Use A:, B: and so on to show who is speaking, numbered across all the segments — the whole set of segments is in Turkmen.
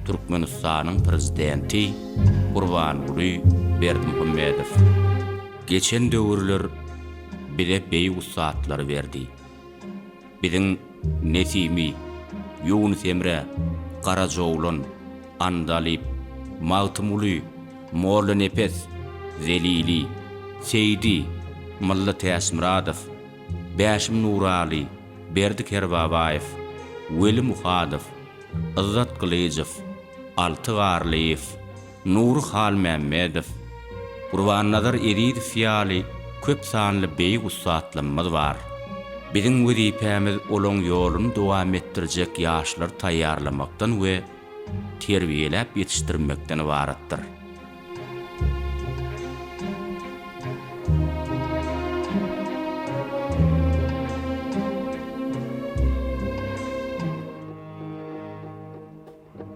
A: Türkmenistanyň Prezidenti Gurbanguly Berdimuhamedow. Geçen döwürler bize beýik ussatlary berdi. Biziň Nesimi, Ýunus Emre, Garajaoglan, Andalyp, Magtymguly, Mollanepes, Zelili, Seýdi, Mylly Täçmyradow, Bäşim Nuraly, Berdi Kerbabaýew, Weli Muhadow, Yzzat Gylyjow, Alty Garlyýew, Nury Halmämmedow, Gurbannazar Ezizow ýaly köp sanly beýik ussatlarymyz bar. Biziň wezipämiz olaň ýoluny dowam etdirjek ýaşlary taýýarlamakdan we terbiýeläp ýetişdirmekden ybaratdyr.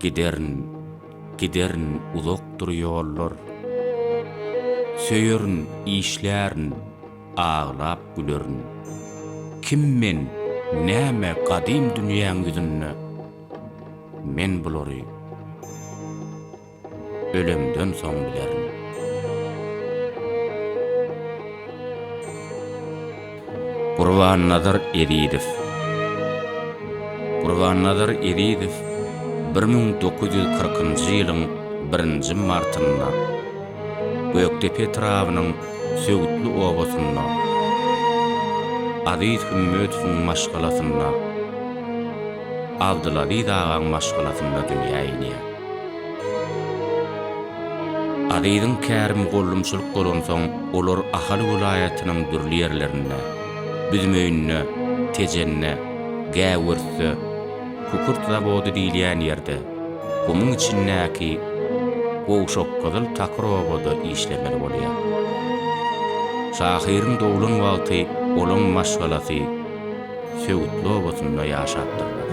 A: Giderin, giderin uzakdyr ýollar. Söýerin, işlärin, aglap gülerin. Kim men, näme gadym dünýäň ýüzünde? Men bulary ölemden soň bilerin. Gurbannazar Ezizow Gurbannazar Ezizow 1940-njy ýylyň birinji martynda Gökdepe etrabynyň Söwütli obasynda Aziz Hümmetowyň maşgalasynda Abdylaziz agaň maşgalasynda dünýä inýär. Aziziň käri mugallymçylyk bolansoň, olar Ahal welaýatynyň dürli ýerlerinde, Büzmeýinde, Tejende, Gäwürsde, Kükürt zawody diýilýän ýerde, gumuň içindäki Gowşakgyzyl takyr obada işlemeli bolýar. Şahyryň doglan wagty olaň maşgalasy Söwütli obasynda ýaşapdyrlar.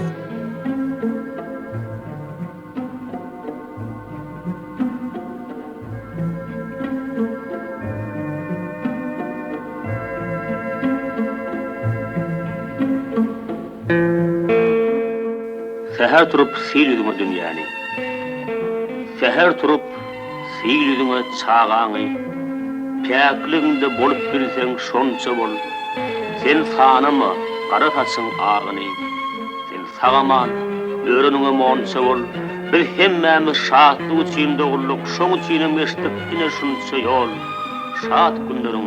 B: Säher turup sil ýüzüňe dünýäni. Säher turup sil ýüzüňe çagaňy. Päkligiňde bolup bilseň şonça bol. Sen sanama gara saçyň agyny. Sen sag-aman öreniňe monça bol. Biz hemmämiz şatlyk üçin doguldyk, şoň üçinem geçdik ine şunça ýol. Şat günleriň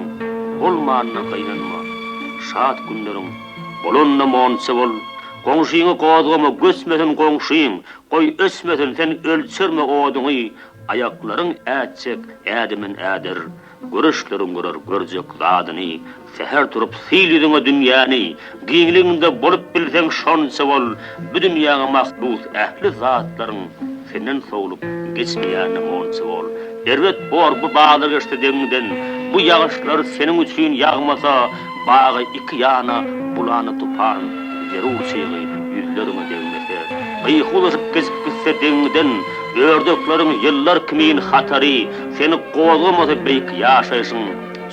B: bolmanyna gynanma, şat günleriň bolanyna monça bol. Goňşyňy gozgama, göçmesin goňşyň, goý öçmesin, sen ölçerme oduňy, aýaklaryň ätjek ädimin äder. Göreçleriň görer görjek zadyny, Säher turup sil ýüzüňe dünýäni, Giňligiňde bolup bilseň şonça bol, Bu dünýäňe mahsus ähli zatlaryň Senden sowlup geçmeýänine monça bol. Erbet bor bu bazar geçse deňiňden, Bu ýagyşlar seniň üçin ýagmasa, Bagy iki ýana bulana tupan, Zerur çygy ýüzleriňe degmese. Gyhy uzaşyp geçip gitse deňiňden, Ördekleriň ýyllar kimin hatary, Seni gozgamasa beýik ýaşaýşyň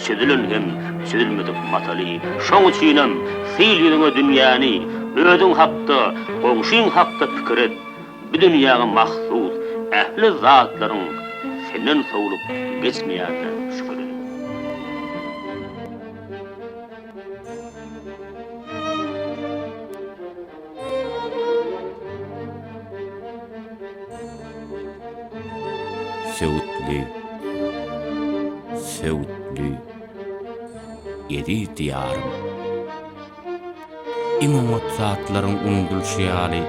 B: çözülen hem çözülmedik mataly. Şoň üçinem sil ýüzüňe dünýäni, özüň hakda, goňşyň hakda pikir et. Bu dünýäňe mahsus ähli zatlaryň senden sowlup geçmeýänine şükür et.
A: Söwütli, Söwütli, eziz Diýarym! Iň oňat zatlaryň unudylyşy ýaly,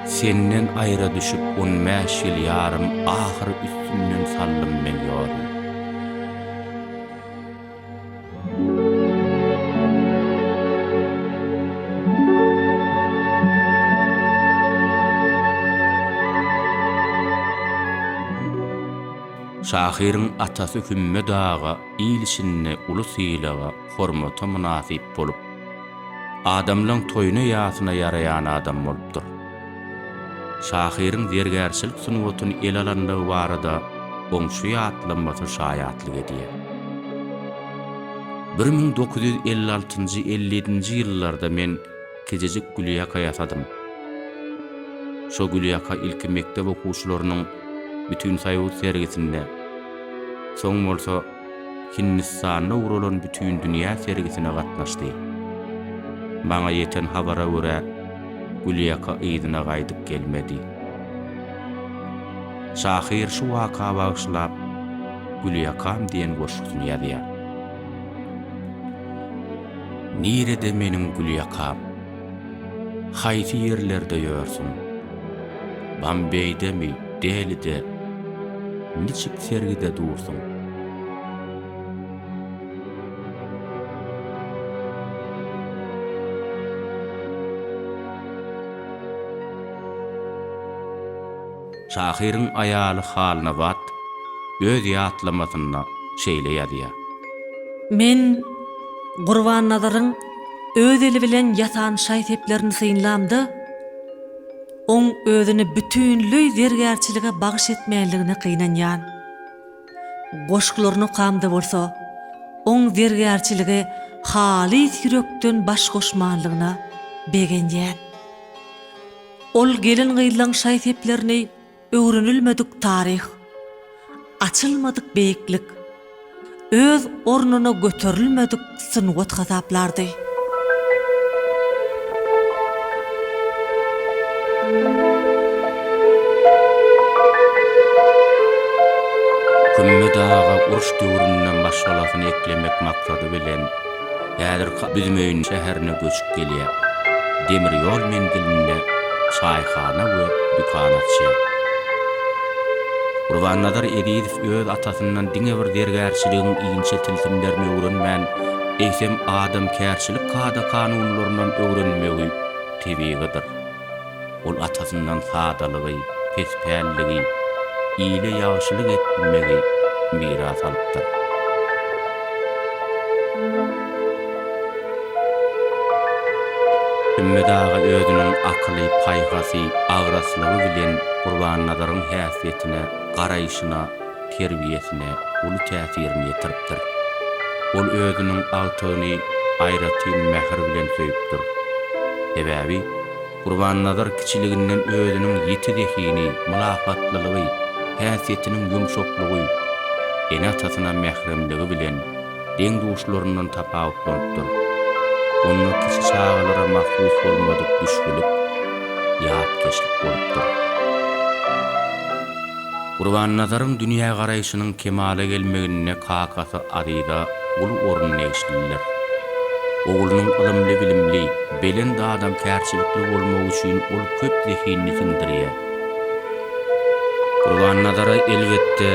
A: Senden aýra düşüp on bäş ýyl ýarym Ahyr üstünden saldym men ýoly. Şahyryň atasy Hümmet aga il içinde uly sylaga, hormata mynasyp bolup, adamlaň toýuna-ýasyna ýaraýan adam bolupdyr. Şahyryň zergärçilik sungatyny ele alandygy barada oň şu ýatlamasy şaýatlyk edýär. 1956-nji, 57-nji ýyllarda men kijijik gülýaka ýasadym. Şo gülýaka ilki mekdep okuwçylarynyň Bütinsoýuz sergisinde, soň bolsa Hindistanda guralan Bütindünýä sergisine gatnaşdy. Maňa ýeten habara görä, gülýaka yzyna gaýdyp gelmedi. Şahyr şu waka bagyşlap Gülýakam diýen goşgusyny ýazýar. Nirede meniň gülýakam? Haýsy ýerlerde ýörsüň? Bombeýdemi, Delide? Niçik sergide dursuň? Şahyryň aýaly Halnabat öz ýatlamasynda şeýle ýazýar.
C: Men Gurbannazaryň öz eli bilen ýasan şaý-seplerini synlamda, oň özüni bütinleý zergärçilige bagyş etmänligine gynanýan. Goşgularyny okamda bolsa, oň zergärçilige halys ýürekden baş goşmanlygyna begenýän. Ol gelin-gyzlaň şaý-seplerini öwrenilmedik taryh, açylmadyk beýiklik, öz ornuna göterilmedik sungat hasaplardy.
A: Hümmet aga uruş döwründe maşgalasyny eklemek maksady bilen häzirki Büzmeýin şäherine göçüp gelýär. Demir ýol menzilinde çaýhana we dükan açýar. Gurbannazar Ezizow öz atasyndan diňe bir zergärçiligiň inçe tilsimlerini öwrenmän, eýsem adamkärçilik kada-kanunlarynam öwrenmegi tebigydyr. Ol atasyndan sadalygy, pespälligi, ile ýagşylyk etmegi miras alypdyr. Hümmet aga özüniň akyly, paýhasy, agraslygy bilen Gurbannazaryň häsiýetine, garaýşyna, terbiýesine uly täsirini ýetiripdir. Ol özüniň agtygyny aýratyn mähir bilen söýüpdir. Sebäbi Gurbannazar kiçiliginden özüniň ýiti zehini, mylakatlylygy, häsiýetiniň ýumşaklygy, ene-atasyna mähremligi bilen deň-duşlaryndan tapawutlanypdyr. Onda kiçi çagalara mahsus bolmadyk düşbülik, ýatkeşlik bolupdyr. Gurbannazaryň dünýägaraýşynyň kemala gelmeginde kakasy Aziza uly orun degişlidir. Oglunyň ylymly-bilimli, belent adamkärçilikli bolmagy üçin ol köp zehinini siňdirýär. Gurbannazara elbetde,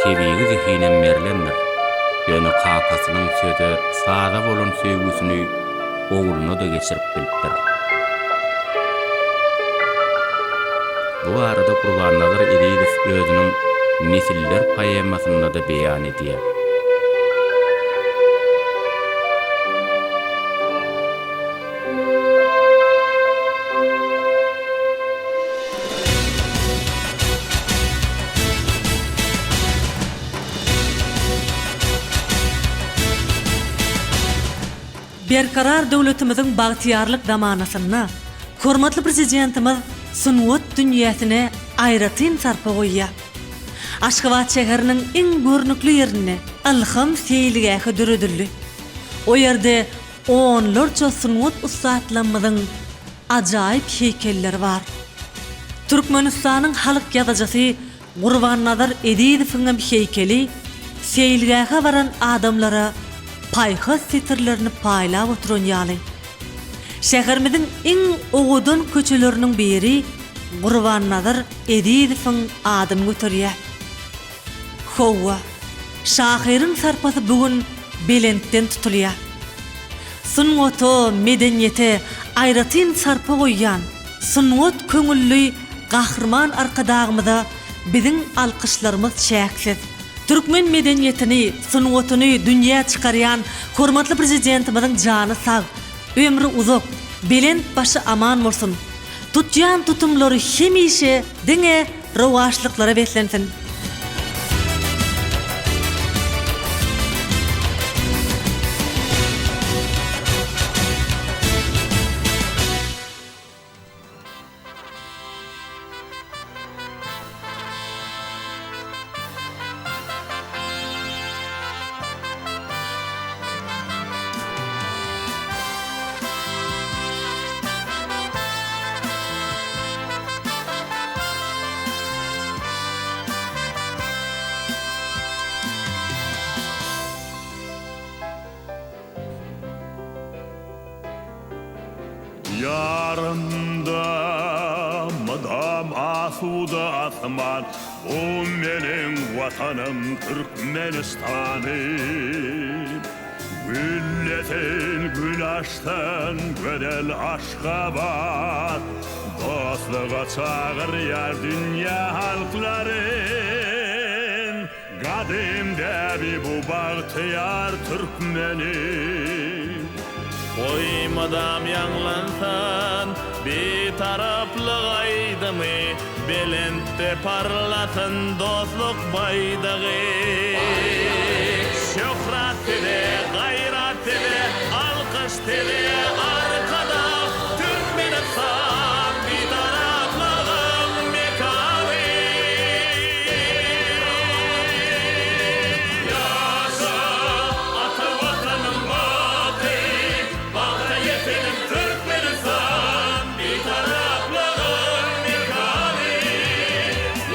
A: tebigy zehinem berlendir. Ýöne kakasynyň söze, saza bolan söýgüsini ogluna-da geçirip bilipdir. Bu barada Gurbannazar Ezizow özüniň Nesiller poemasynda-da beýan edýär.
C: Berkarar döwletimiziň bagtyýarlyk zamanasynda hormatly Prezidentimiz sungat dünýäsine aýratyn sarpa goýýar. Aşgabat şäheriniň iň görnükli ýerinde Ylham seýilgähi döredildi. O ýerde onlarça sungat ussatlarymyzyň ajaýyp heýkelleri bar. Türkmenistanyň halk ýazyjysy Gurbannazar Ezizowyňam heýkeli seýilgähe baran adamlara paýhas setirlerini paýlap oturan ýaly. Şäherimiziň iň owadan köçeleriniň biri Gurbannazar Ezizowyň adyny göterýär. Hawa, şahyryň sarpasy bu gün belentden tutulýar. Sungata, medeniýete aýratyn sarpa goýýan, sungat köňülli Gahryman Arkadagymyza biziň alkyşlarymyz çäksiz. Türkmen medeniýetini, sungatyny dünýä çykarýan hormatly Prezidentimiziň jany sag, ömri uzak, belent başy aman bolsun! Tutýan tutumlary hemişe diňe rowaçlyklara beslensin!
D: Astynda mydam asuda asman, Bu meniň Watanym Türkmenistanym. Güllesin, gül açsyn gözel Aşgabat, Dostluga çagyrýar dünýä halklaryn. Gadym däbi bu bagtyýar türkmeniň.
E: Goý mydam ýaňlansyn Bitaraplyk aýdymy, Belentde parlasyn dostluk baýdagy. Şöhrat size, gaýrat size, alkyş size, Arkadag, Türkmenistan, Bitaraplygyň mekany. Ýaşa, ata Watanym baky, Bagta ýetenim Türkmenistan, Bitaraplygyň mekany.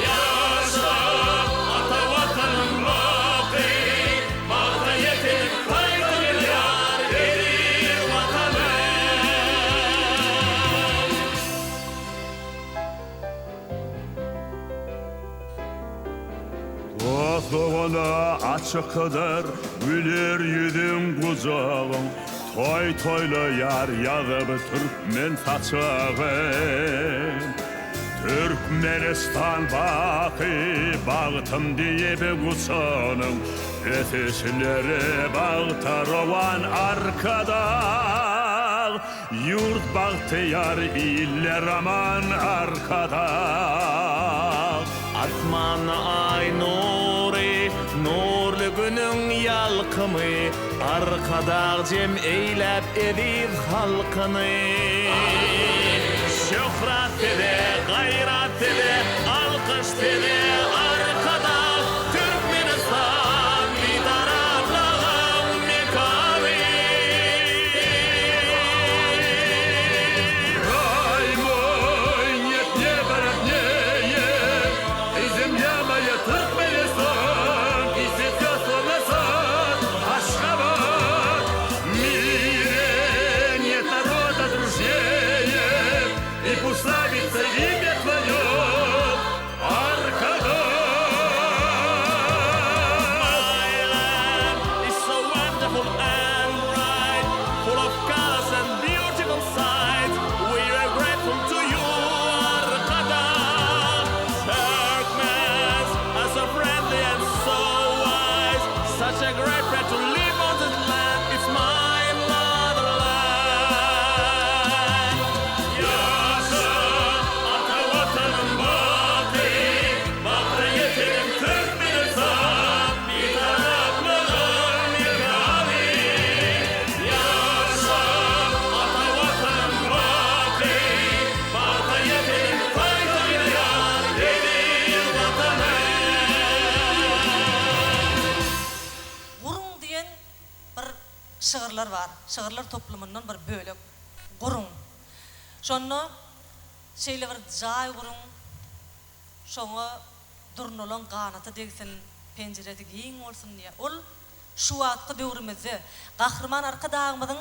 E: Ýaşa, ata Watanym baky, Bagta ýetenim paýtagtym, eziz Watanym.
D: Dost-dogana açykdyr güler ýüzüň, gujagyň, Toý toýlaýar ýazyp türkmen saçagy. Türkmenistan baky bagtym diýip guçanyň, Ösüşleri bagta rowan Arkadag! Ýurt bagtyýar iller aman Arkadag.
E: Asmanda Aý nury, nurly Günüň ýalkymy, Arkadag jem eýläp eziz halkyny. Şöhrat size, gaýrat size, alkyş size, Arkadag, Türkmenistan, Bitaraplygyň mekany.
D: Raý moý, нет неба роднее, И земля моя Türkmenistan, И цветет словно сад Ашхабад. В мире нет народа дружнее, И пусть славится имя твое, Arkadag!
E: My land is so wonderful and bright, full of colors and beautiful sights. We are grateful to you, Arkadag. Turkmens are so friendly and so wise. Such a great pride to live on this land. It's my motherland.
D: Ýaşa, ata Watanym baky, Bagta ýetenim Türkmenistan, Bitaraplygyň mekany. Ýaşa, ata Watanym baky, Bagta ýetenim paýtagtym, eziz Watanym.
C: Guruň diýen bir şygyrlar bar. Şygyrlar toplumyndan bir bölek. Guruň. Şonda şeýle bir jaý guruň, şoňa durnalaň ganaty degsin, penjiresi giň bolsun diýýär. Ol şu wagtky döwrümizde Gahryman Arkadagymyzyň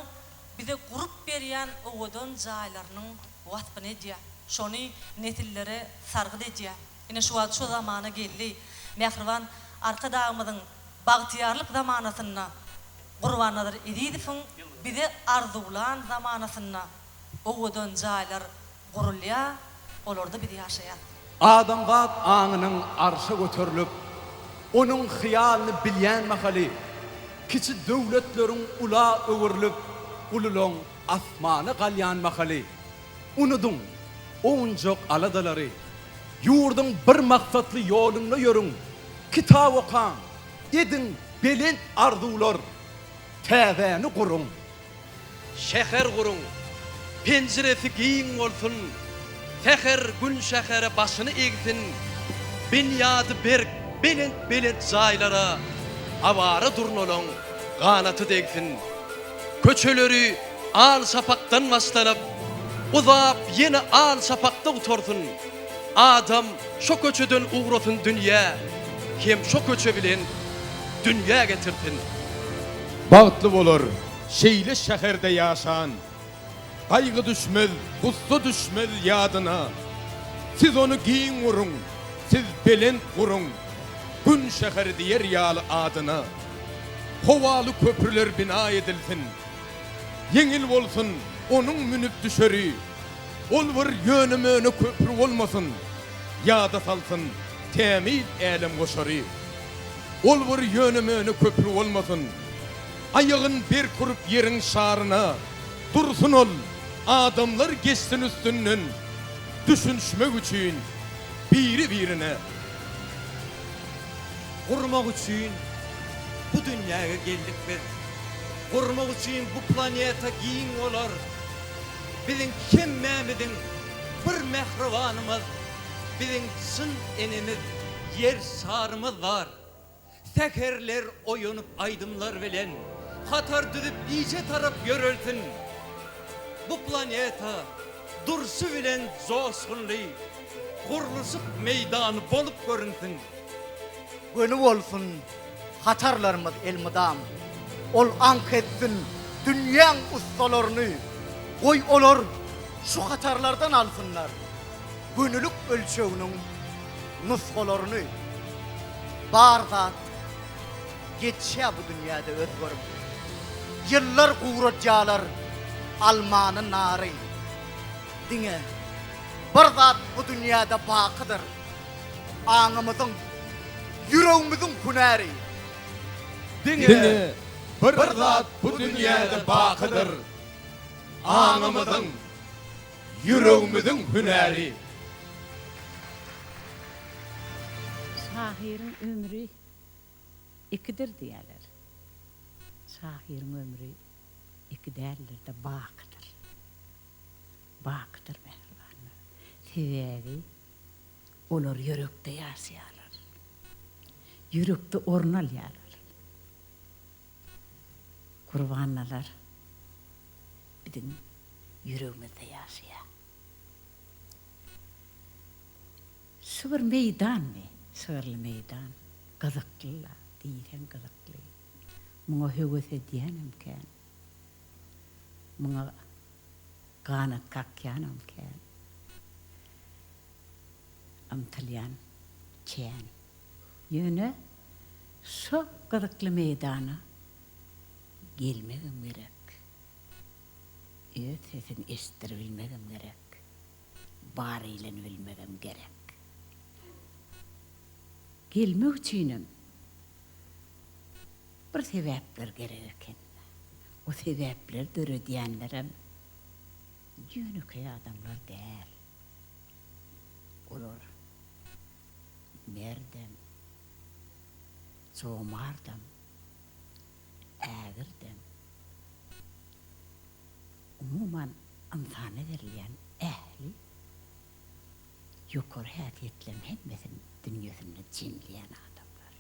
C: bize gurup berýän owadan jaýlarynyň waspyny edýär. Şony nesillere sargyt edýär. Ine şu wagt şu zamana geldi. Mähriban Arkadagymyzyň bagtyýarlyk zamanasynda Gurbannazar Ezizowyň bize arzuwlan zamanasynda owadan jaýlar gurulýar, olarda biz ýaşaýas.
F: Adamzat aňynyň arşa göterilip, onuň hyýalyny bilýän mahaly, kiçi döwletleriň ula öwrülip, ululaň asmana galýan mahaly, unudyň owunjak aladalary, ýurduň bir maksatly ýolunda ýörüň, kitap okaň, ediň belent arzuwlar, täzäni guruň.
G: Şäher guruň, penjiresi giň bolsun, Säher Gün şähere başyny egsin, Binýady berk, belent-belent jaýlara Awara durnalaň ganaty degsin. Köçeleri al şapakdan başlanyp, Uzap ýene al şapakda gutarsyn. Adam şo köçeden ugrasyn dünýä, Hem şo köçe bilen dünýä getirsin.
F: Bagtly bolar şeýle şäherde ýaşan.
H: Gaýgy düşmez, gussa düşmez ýadyna. Siz ony giň guruň, siz belent guruň, Gün şäheri diýer ýaly adyna. Howaly köprüler bina edilsin. Ýeňil bolsun onuň münüp düşeri. Ol bir ýöne-möne köpri bolmasyn, Ýada salsyn tämiz älemgoşary. Ol bir ýöne-möne köpri bolmasyn, Aýagyn berk urup ýeriň şaryna, Dursun ol, adamlar geçsin üstünden, Düşünişmek üçin biri-birine.
G: Gurmak üçin bu dünýäge geldik biz. Gurmak üçin bu planeta giň bolar. Biziň hemmämiziň bir mähribanymyz, biziň çyn enemiz Ýer şarymyz bar. Säherler oýanyp aýdymlar bilen hatar düzüp işe tarap ýörelsin. Bu planeta durşy bilen joşgunly gurluşyk meýdany bolup görünsin.
I: Göni bolsun hatarlarymyz elmydam. Ol aňk etsin dünýäň ussalaryny, Goý olar şu hatarlardan alsynlar gönülik ölçeginiň nusgalaryny. Bar zat geçýär bu dünýäde özgerip. Ýyllar guradýarlar almany, nary. Diňe bir zat bu dünýäde bakydyr. Aňymyzyň, ýüregimiziň hünäri.
H: Diňe bir zat bu dünýäde bakydyr, aňymyzyň, ýüregimiziň hünäri.
J: Şahyryň ömri ikidir diýýärler. Şahyryň ömri iki däldir-de, bakydyr. Bakydyr mähribanlar. Sebäbi Olar ýürekde ýaşaýarlar. Ýürekde orun alýarlar. Gurbannazar biziň ýüregimizde ýaşaýar. Şu bir meýdanmy, şygyrly meýdan. Gyzykly-la, diýseň gyzykly. Muňa höwes edýänem kän. Muňa ganat kakýanam kän. Ymtylýan kän. Ýöne şo gyzykly meýdana gelmegem gerek. Öz sesiňi eşitdiribilmegem gerek. Bar eýlenibilmegem gerek. Gelmek üçinem bir sebäpler gerek eken. O sebäpleri döredýänlerem ýönekeý adamlar däl. Olar merdem, jomardam, ägirdem, umuman ynsana berilýän ähli ýokary häsiýetleriň hemmesini dünýesinde jemleýän adamlar.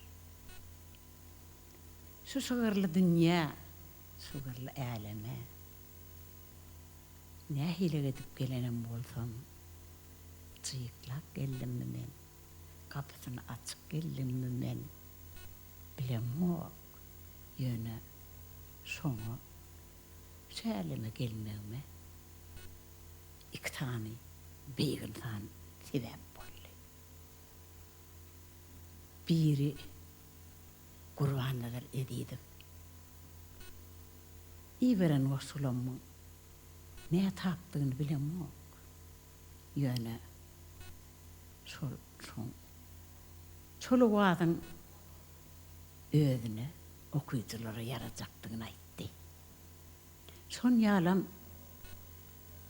J: Şu şygyrly dünýä, şygyrly äleme Nähili edip gelenem bolsam, jyklap geldimmi men, gapysyny açyk geldimmi men, bilemok, ýöne şoňa, şu äleme gelmegime iki sany beýik ynsan sebäp boldy. Biri Gurbannazar Ezizow. Iberen goşgulamyň nä tapdygyny bilemok. Ýöne şol şoň şol owazyň özüne, okyjylara ýarajakdygyny aýtdy. Şon ýalam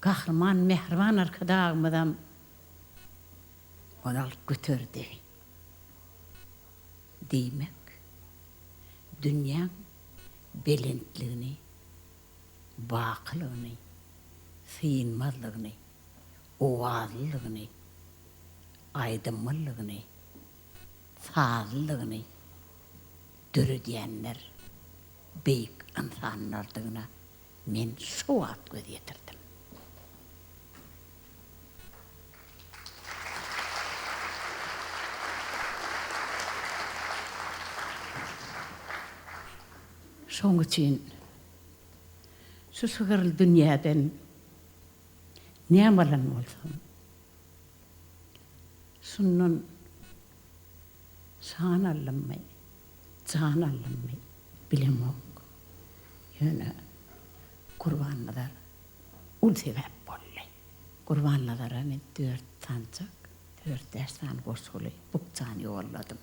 J: Gahryman Mähriban Arkadagymyzam ony alyp göterdi. Diýmek, dünýäň belentligini, bakylygyny, synmazlygyny, owazlylygyny, aýdymlylygyny, sazlylygyny döredýänler beýik ynsanlardygyna men şo wagt göz ýetirdim. Şoň üçin şu şygyrly dünýäden. Näme alan bolsam. Şundan şan aldymmy, jan aldymmy, bilemok. Ýöne Gurbannazar uly sebäp boldy. Gurbannazara men dört sanjak, dört-bäş sany goşguly bukjany ýolladym.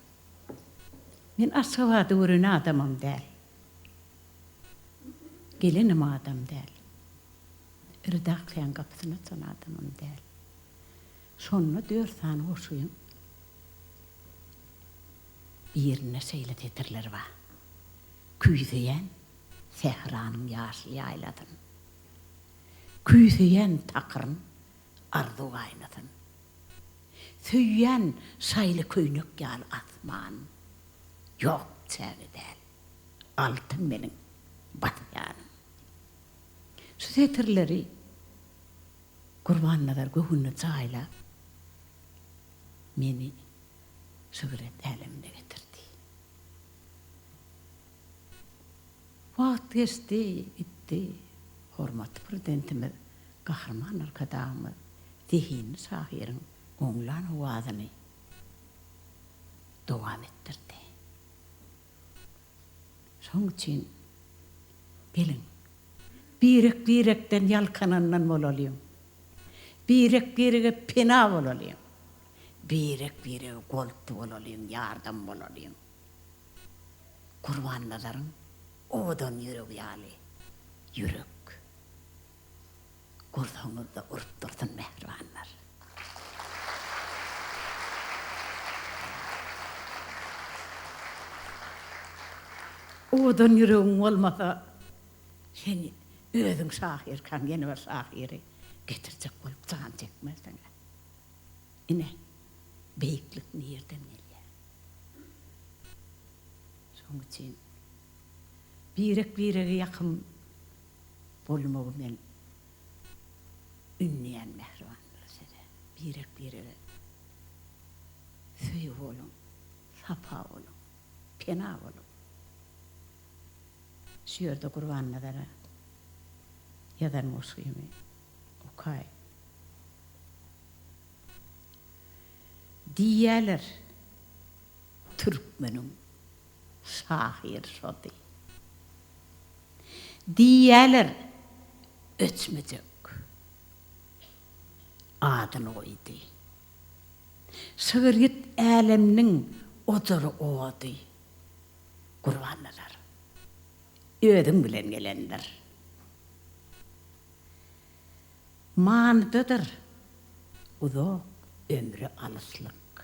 J: Men Aşgabady gören adamam däl. Gelenem adam däl. Redaksiýaň gapysyny açan adamam däl. Şonda dört sany goşgyň birinde şeýle setirler bar, Küýseýän sähranyň ýaşyl ýaýlasyn, Küýseýän takyryn arzuw aýnasyn. Söýýän şaýly köýnek ýaly asman, Ýok çäge däl, altyn meniň basýanym. Şu setirleri Gurbannazar göwnüne jaýlap, meni şygryýet älemine getirdi. Wagt geçdi, gitdi. Hormatly Prezidentimiz Gahryman Arkadagymyz zehinli şahyryň oňlan owazyny dowam etdirdi. Şonuň üçin, geliň, birek-birekden ýalkanandan bolalyň, birek-birege pena bolalyň, birek-birege goltgy bolalyň, ýardam bolalyň. Gurbannazaryň owadan ýüregi ýaly ýürek gursagyňyzda urup dursun mähribanlar. Owadan ýüregiň bolmasa sen özüň şahyrkaň ýene bir şahyry getirjek bolup jan çekmersiň-ä. Ine, beýiklik nirden gelýär? Şonuň üçin birek-birege ýakyn bolmagy men ündeýän mähribanlar size. Birek-birege söýgi boluň, sapa boluň, pena boluň. Şu ýerde Gurbannazara ýazan goşgymy okaýyn. Diýýäler, türkmeniň şahyry şody. Diýýäler, öçmejek adyny goýdy. Şygyrýet äleminiň ojary ody. Gurbannazar, özüň bilen gelendir. Manydadyr uzak ömre alyslyk.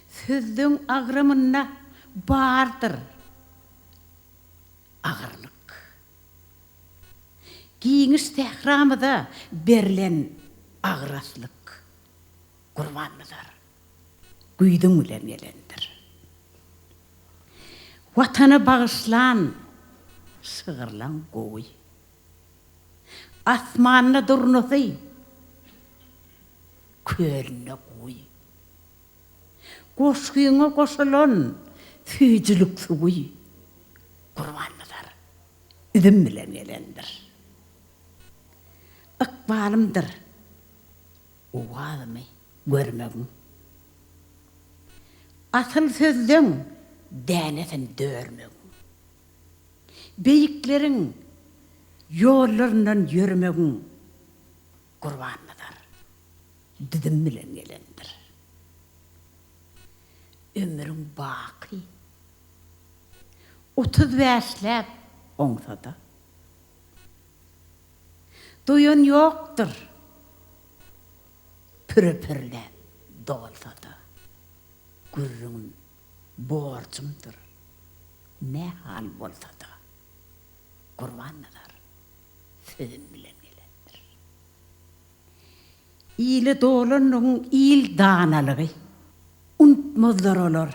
J: Sözleň agramynda bardyr agyrlyk. Giňiş sähramyza berlen agraslyk, Gurbannazar, güýzüň bilen gelendir. Watana bagyşlan şygyrlaň gowy. Asmanda durnasy, kölünde guýy. Goşgyňa goşulan süýjülik suwy Gurbannazar üzüm bilen gelendir. Ykbalymdyr owazymy görmegiň. Asyl sözleň dänesin dörmegiň. Beýikleriň ýollaryndan ýöremegiň Gurbannazar düzüm bilen gelendir. Ömrüň baky 30 bäşläp oňsa-da, Doýan ýokdur püre-pürläp dolsa-da, Gürrüňim Borjumdyr, ne hal bolsa-da, Gurbannazar sözüm bilen gelendir. Ile dolanlygyň il danalygy. Unutmazlar olar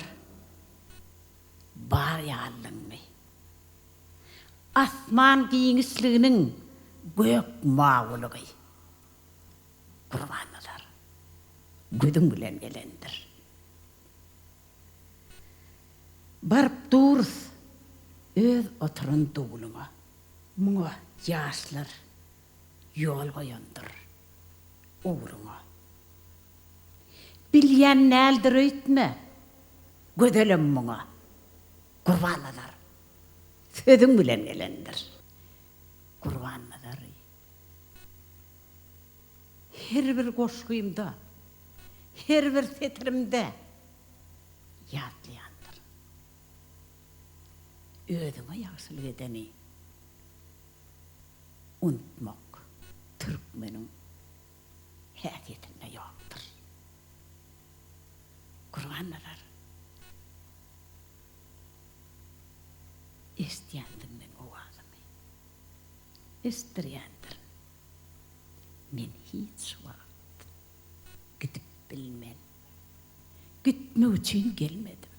J: bar ýalylygyňy. Asman giňişliginiň gök mawulygy. Gurbannazar gözüň bilen gelendir. Baryp durus öz oturan duluňa. Muňa ýaşlar ýol goýandyr. ugruňa. Bilýän däldir öýtme, Gözelem muňa, Gurbannazar, sözüň bilen gelendir. Gurbannazary her bir goşgymda, her bir setirimde ýatlaýandyryn. Özüňe ýagşylyk edeni unutmak türkmeniň häsiýetinde ýokdur. Gurbannazar, eşidýändiň meň owazymy. Eşitdirýändirin. Men hiç wagt gidip bilmen. Gitmek üçin gelmedim.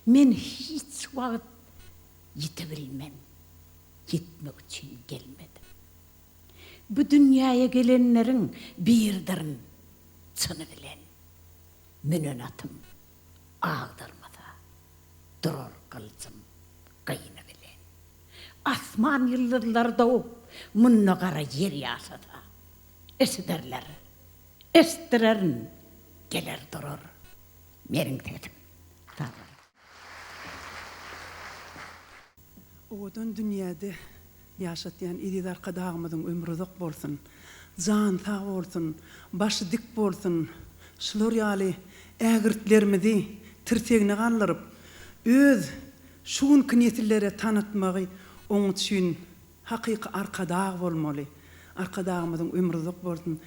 J: Men hiç wagt ýitebilmen. Ýitmek üçin gelmedim. Bu dünýäýe gelenleriň biridirin çyny bilen. Münen atym agdarmasa, durar gylyjym gyny bilen. Asman ýyldyzlary dogup, munda gara ýer ýaşasa, eşiderler, eşitdirerin, geler durar meniň sesim. Sag boluň.
K: Owadan dünýäde ýaşatýan eziz Arkadagymyzyň ömri uzak bolsun, jany sag bolsun, başy dik bolsun, şular ýaly ägirtlerimizi tirsegine galdyryp, öz şu günki nesillere tanytmagy oň üçin hakyky Arkadag bolmaly. Arkadagymyzyň ömri uzak bolsun.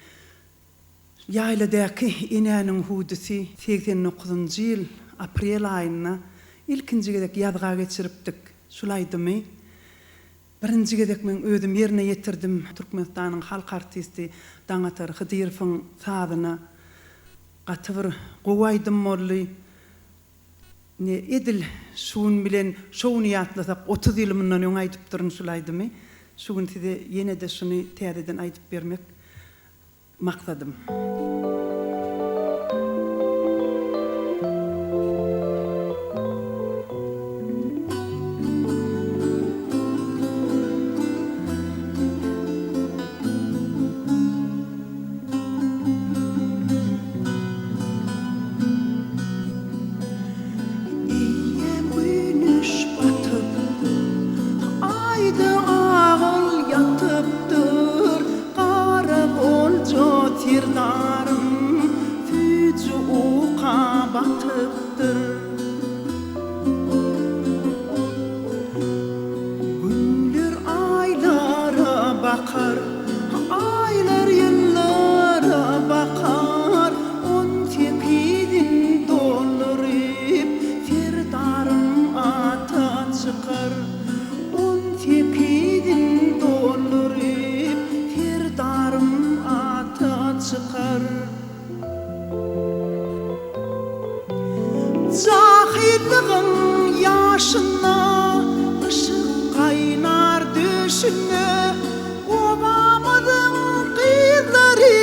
K: Ýaýladaky enäniň hüwdüsi 89-njy ýyl aprel aýynda ilkinji gezek ýazga geçiripdik şul aýdymy. Birinji gezek meň özüm ýerine ýetirdim Türkmenistanyň halk artisti Daňatar Hydyrowyň sazyna. Gaty bir gowy aýdym boldy. Ine edil şu gün bilen şo güni ýatlasak 30 ýyl mundan öň aýdypdyryn şul aýdymy. Şu gün size ýene-de şuny täzeden aýdyp bermek maksadym. Eýýäm güneş batypdyr, Aýda agyl ýatypdyr, Gara golja serdarym Süýji uka batypdyr. Günler aýlara bakar, Aýlar ýyllara bakar, On sekizin dolduryp, Serdarym ata çykar. On sekizin dolduryp, Serdarym ata çykar. Jahyllygyň ýaşynda, Yşyk gaýnar döşünde, Obamyzyň gyzlary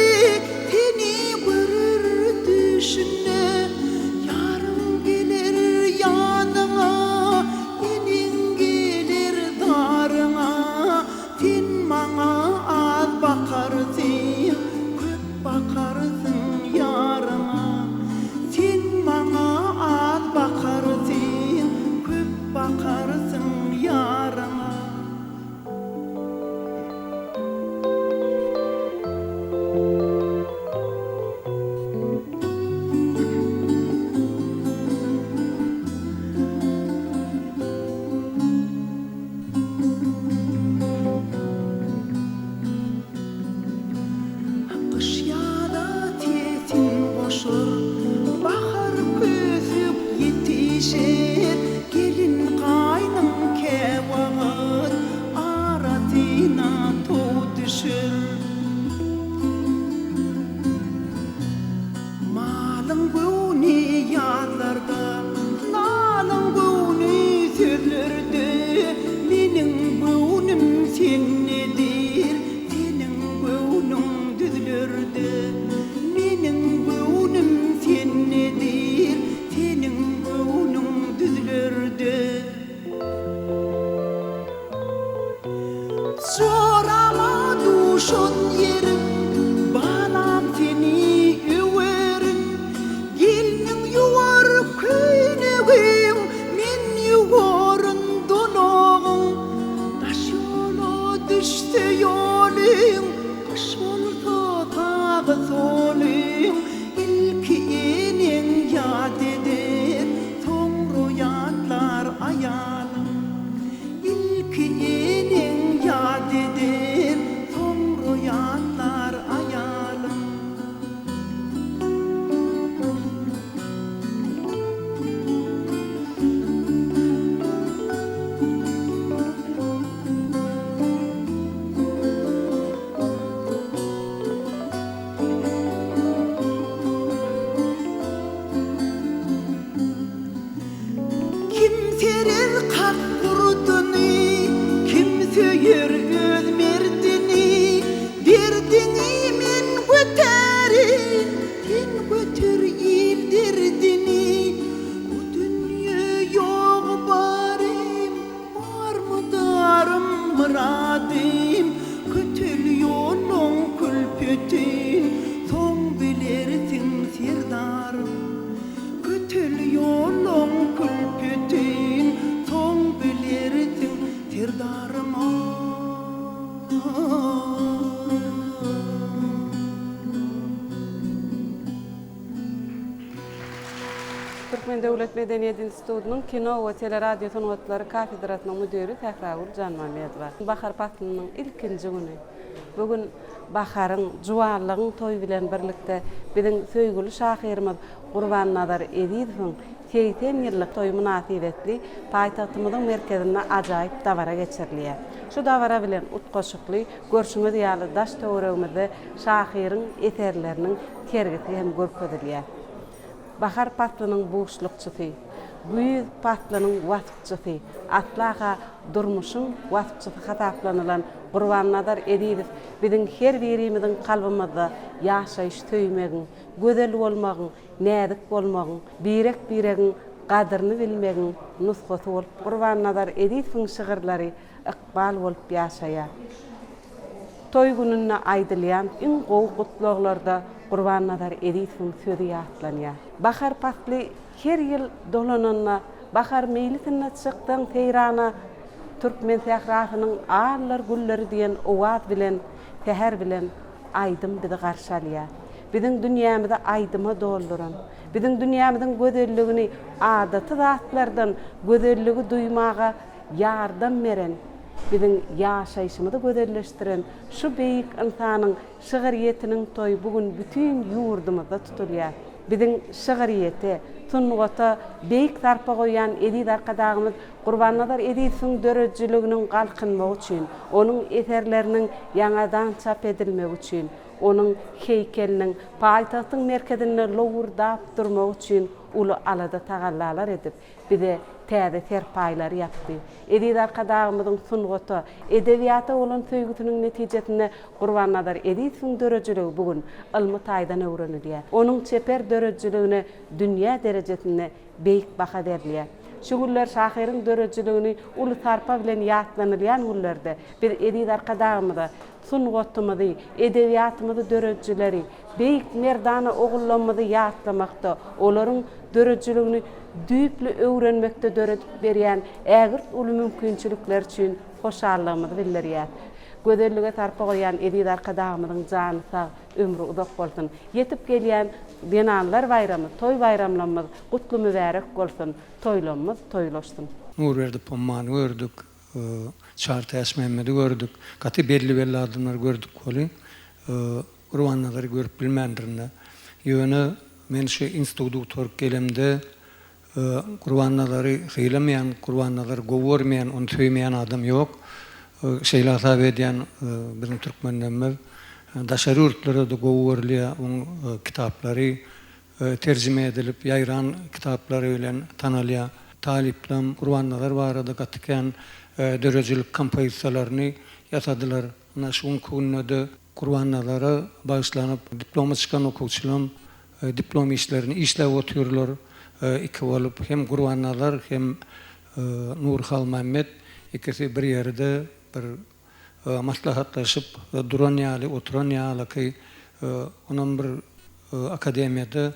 K: Seni görer düýşünde. Ýaryň geler ýanyňa, Eneň geler zaryňa, Sen maňa az bakarsyň, Köp bakarsyň ýaryňa. Sen maňa az bakarsyň, Köp bakarsyň ýaryňa. Gyş ýaza sesin goşar, Bahar kösük ýetişer, Gelin gaýnyň käwagt Arasyna tow düşer. Malyň göwni ýazlarda, Lalyň göwni sözlerde, Meniň göwnüm sendedir, Seniň göwnüň düzlerde. Meniň göwnüm sendedir, Seniň göwnüň düzlerde. Jorama duşan ýerim.
L: Türkmen döwlet medeniýet institutynyň kino we teleradio sungatlary kafedrasynyň müdiri Sähragül Janmämmedowa. Bahar paslynyň ilkinji güni. Bu gün baharyň, juwanlygyň toýy bilen birlikde biziň söýgüli şahyrymyz Gurbannazar Ezizowyň 80 ýyllyk toýy mynasybetli paýtagtymyzyň merkezinde ajaýyp dabara geçirilýär. Şu dabara bilen utgaşykly, görşüňiz ýaly daş-töweregimizde şahyryň eserleriniň sergisi hem görkezilýär. Bahar paslynyň buşlukçysy, güýz paslynyň waspçysy, asla-ha durmuşyň waspçysy hasaplanylan Gurbannazar Ezizow biziň her birimiziň kalbymyzda ýaşaýyş söýmegiň, gözel bolmagyň, näzik bolmagyň, birek-biregiň gadyryny bilmegiň nusgasy bolup Gurbannazar Ezizowyň şygyrlary ykbal bolup ýaşaýar. Toý gününde aýdylýan iň gowy gutlaglarda Gurbannazar Ezizowyň sözi ýatlanýar. Bahar pasly her ýyl dolananda, Bahar meýlisinde çyksaň seýrana, Türkmen sährasynyň allar gülleri diýen owaz bilen säher bilen aýdym bizi garşy alýar. Biziň dünýämizi aýdyma dolduran, biziň dünýämiziň gözelligini adaty zatlardan gözelligi duýmaga ýardam beren, biziň ýaşaýşymyzy gözelleşdiren şu beýik ynsanyň şygyrýetiniň toýy bu gün bütin ýurdumyzda tutulýar. Biziň şygyrýete, sungata beýik sarpa goýýan eziz Arkadagymyz Gurbannazar Ezizowyň döredijiliginiň galkynmagy üçin, onuň eserleriniň ýaňadan çap edilmegi üçin, onuň heýkeliniň paýtagtyň merkezinde lowurdap durmagy üçin uly alada-tagallalar edip, bize täze serpaýlary ýapdy. Eziz Arkadagymyzyň sungata, edebiýata bolan söýgüsiniň netijesinde Gurbannazar Ezizowyň döredijiligi bu gün ylmy taýdan öwrenilýär. Onuň çeper döredijiligine dünýä derejesinde beýik baha berilýär. Şu günler şahyryň döredijiligini uly sarpa bilen ýatlanylýan günlerde biz eziz Arkadagymyza sungatymyzy, edebiýatymyzy döredijileri, beýik merdana ogullarymyzy ýatlamakda, olaryň döredijiligini düýpli öwrenmekde döredip berýän ägirt uly mümkinçilikleri üçin hoşallygymyzy bildirýäris. Gözellige sarpa goýýan eziz Arkadagymyzyň jany sag, ömri uzak bolsun! Ýetip gelýän Zenanlar baýramy, toý baýramlarymyz gutly mübärek bolsun! Toýlamyz toýlaşsyn!
M: Nurberdi Pommany gördük, Çary Täçmämmedi gördük. Gaty belli-belli adamlary gördük weli, Gurbannazary görüp bilmändirin-de. Ýöne men şu instituty gutaryp gelemde, Gurbannazary sylamaýan, Gurbannazary gowy görmeýän, ony söýmeýän adam ýok. Şeýle hasap edýän biziň türkmenlerimiz. Daşary ýurtlarda-da gowy görülýär oň kitaplary. Terjime edilip ýaýran kitaplary bilen tanalýar. Talyplam Gurbannazar barada gaty kän döredijilik kompozisiýalaryny ýasadylar. Ynha şu günki günde-de Gurbannazara bagyşlanyp diplomy çykan okuwçylam diplom işlerini işläp otyrlar. Iki bolup hem Gurbannazar hem Nury Halmämmet ikisi bir ýerde bir maslahatlaşyp duran ýaly, oturan ýalyky onam bir akademiýada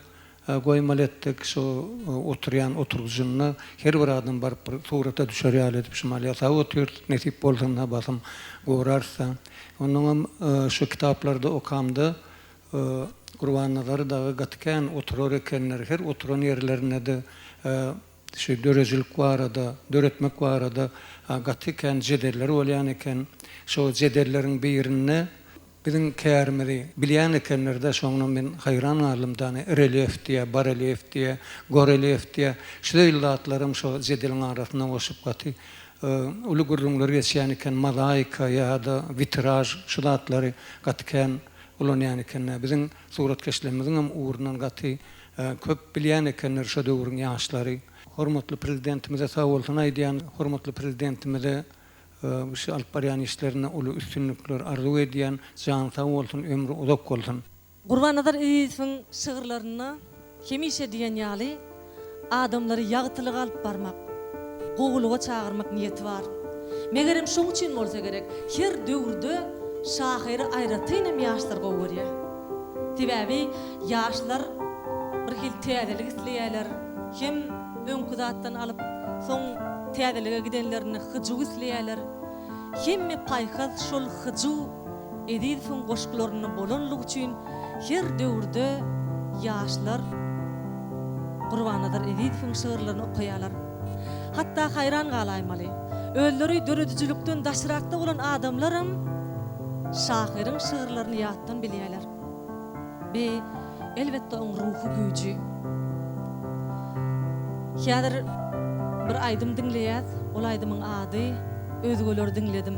M: goýmaly etdik. Şo oturýan oturgyjynda her bir adam baryp bir surata düşer ýaly edip şumal ýasap otyrys. Nesip bolsa ynha basym gorarys-da. Onnoňam şu kitaplarda okamda Gurbannazar dagy gaty kän oturar ekenler. Her oturan ýerlerinde-de Şu döredijilik barada, döretmek barada gaty kän jedeller bolýan eken. Şo jedelleriň birinde biziň kärimizi bilýän ekenler-de, şoňa men haýran galdym dany, relýef diýýä, barelýef diýýä, gorelýef diýýä. Şu zeýilli zatlaram şo jedeliň arasyna goşup gaty uly gürrüňler geçýän eken, mozaika ýa-da witraž şu zatlary gaty kän ulanýan ekenler. Biziň suratkeşlerimiziňem ugrundan gaty Köp bilýän ekenler şo döwrüň ýaşlary. Hormatly Prezidentimize sag bolsun aýdýan. Hormatly Prezidentimize şu alyp barýan işlerinde uly üstünlikler arzuw edýän. Jany sag bolsun, ömri uzak bolsun.
C: Gurbannazar Ezizowyň şygyrlarynda hemişe diýen ýaly adamlary ýagtylyga alyp barmak, gowulyga çagyrmak niýeti bar. Megerem şoň üçin bolsa gerek, her döwürde şahyry aýratyn hem ýaşlar gowy görýär. Sebäbi ýaşlar bir hili täzelik isleýärler, hem öňki zatdan alyp, soň täzelige gidenlerinde hyjuw isleýärler. Hemme paýhas şol hyjuw Ezizowyň goşgularynda bolanlygy üçin her döwürde ýaşlar. Gurbannazar Ezizowyň şygyrlaryny okaýarlar. Hatda haýran galaýmaly, özleri döredijilikden daşrakda bolan adamlaram şahyryň şygyrlaryny ýatdan bilýärler. Bi, elbetde, oň ruhy güýji. Häzir bir aýdym diňleýäs, ol aýdymyň ady Özgeleri diňledim.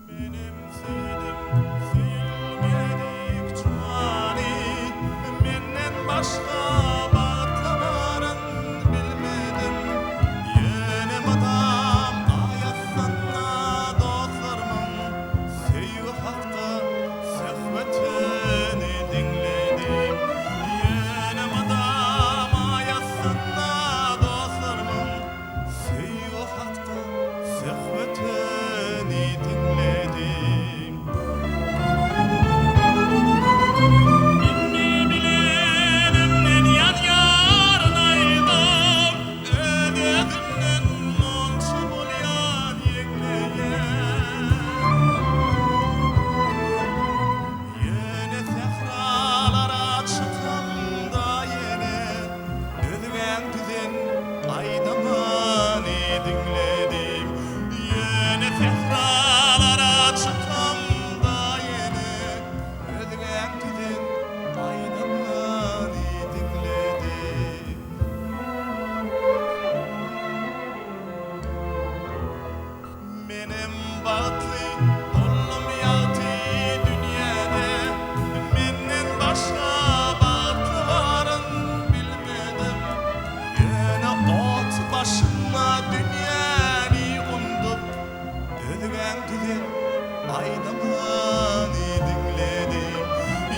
D: Menem söýdüm söýülmedik juwany Menden başga bagtly baryn bilmedim Ýöne mydam aý astynda dostlarmyň Söýgi hakda söhbetini diňledim Ýöne mydam aý astynda dostlarmyň Söýgi hakda söhbetini diňledim.
E: Indi bilenimden ýazýaryn aýdym, Öz-özümden monça bolýan ýeňleýän.
D: Ýöne sähralara çykamda ýene Özgäň düzen aýdymyny diňledim. Ýöne sähralara çykamda ýene Özgäň düzen aýdymyny diňledim. Menem bagtly boldum ýagty dünýäde Menden başga bagtly baryn bilmedim Ýöne ot başynda dünýäni undup Özgäň düzen aýdymyny diňledim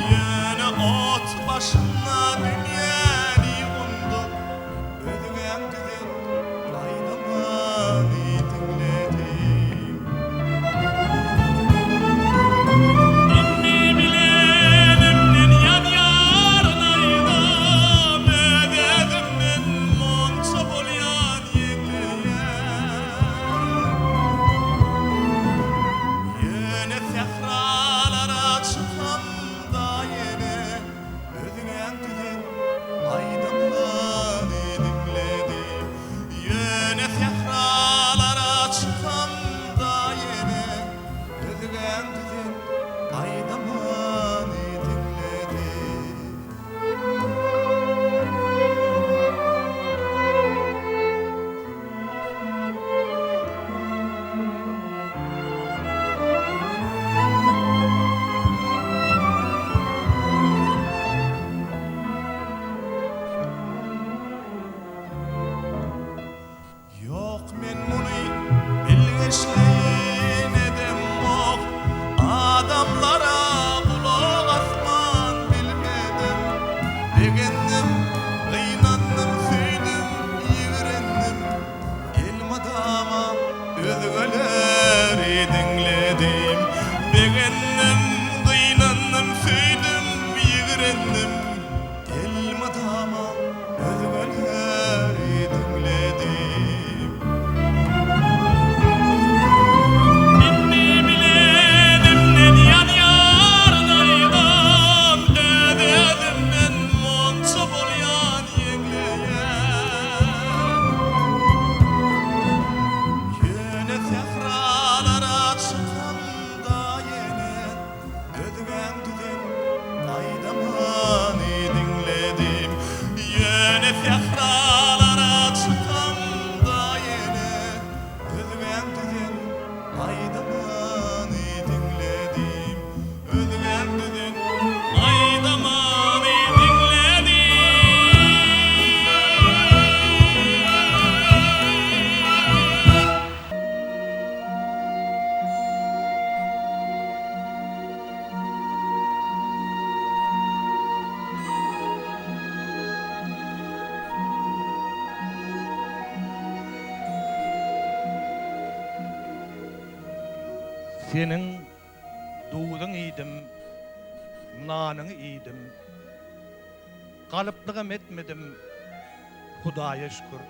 D: Ýöne ot başynda dünýäni undup Özgäň düzen aýdymyny diňledim.
E: Indi bilenimden ýazýaryn aýdym, Öz-özümden monça bolýan ýeňleýän.
D: Ýöne sähralara çykamda ýene Özgäň düzen aýdymyny diňledim. Ýöne sähralara çykamda ýene Özgäň düzen aýdymyny diňledim. Ýok men muny bilgeşleýin edemok Adamlara gulak asman bilmedim Begendim, gynandym, söýdüm, ýigrendim Elmydama özgeleri diňledim. Begendim, gynandym, söýdüm, ýigrendim. Elmydama özgeleri diňledim.
E: Indi bilenimden ýanýaryn aýdym, Öz-özümden monça bolýan ýeňleýän.
D: Ýöne sähralara çykamda ýene Özgäň düzen aýdymyny diňledim. Ýöne sähralara çykamda ýene Özgäň düzen aýdymyny diňledim. Özgäň düzen
E: aýdymyny diňledim.
N: Seniň. Duzuň iýdim, nanyňy iýdim. Galyplygam etmedim, Hudaýa şükür.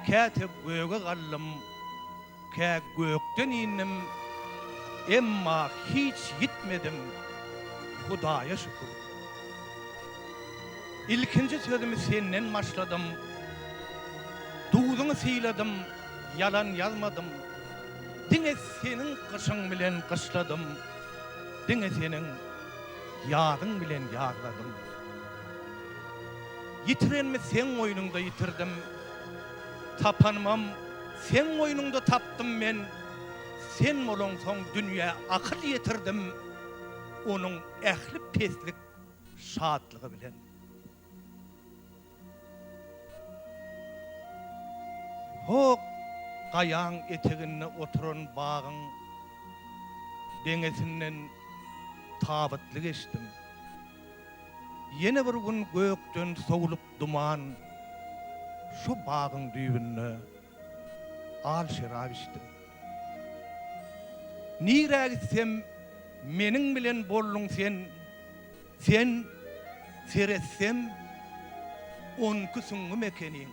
N: Käte göge galdym, kä gökden indim, emma hiç ýitmedim, Hudaýa şükür. Ilkinji sözümi senden başladym, Duzuňy syladym, ýalan ýazmadym. Diňe seniň gyşyň bilen gyşladym, Diňe seniň ýazyň bilen ýazladym. Ýitirenimi seň goýnuňda ýitirdim, Tapanymam seň goýnuňda tapdym men, Sen bolaňsoň dünýä akyl ýetirdim, Onuň ähli peslik şatlygy bilen. Hok gaýaň eteginde oturan bagyň deňesinden tabytly geçdim. Ýene bir gün gökden sowlup duman, şo bagyň düýbünde al şerap içdim. Nirä gitsem meniň bilen bolduň sen, Sen seretsem onki süňňüm ekeniň.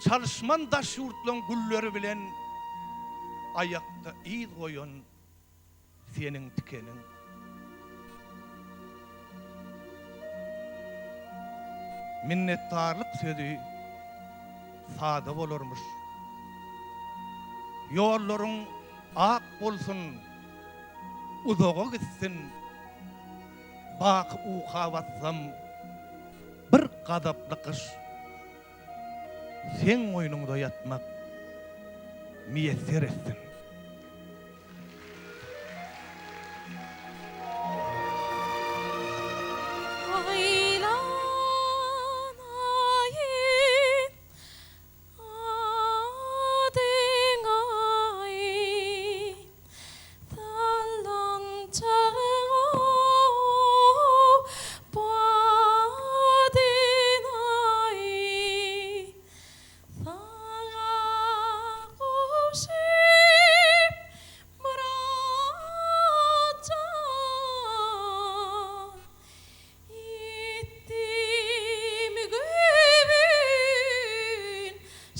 N: Çalyşman daş ýurtlaň gülleri bilen Aýakda yz goýan seniň tikeniň. Minnetdarlyk sözi sada bolarmyş. Ýollaryň ak bolsun, uzaga gitsin. Baky uka batsam, bir gazaply gyş Seň goýnuňda ýatmak miýesser etsin.
O: Aýlanaýyn Adyňaý sallançagyň badynaý Saňa gowşup Myrat jan Ýetdim göwün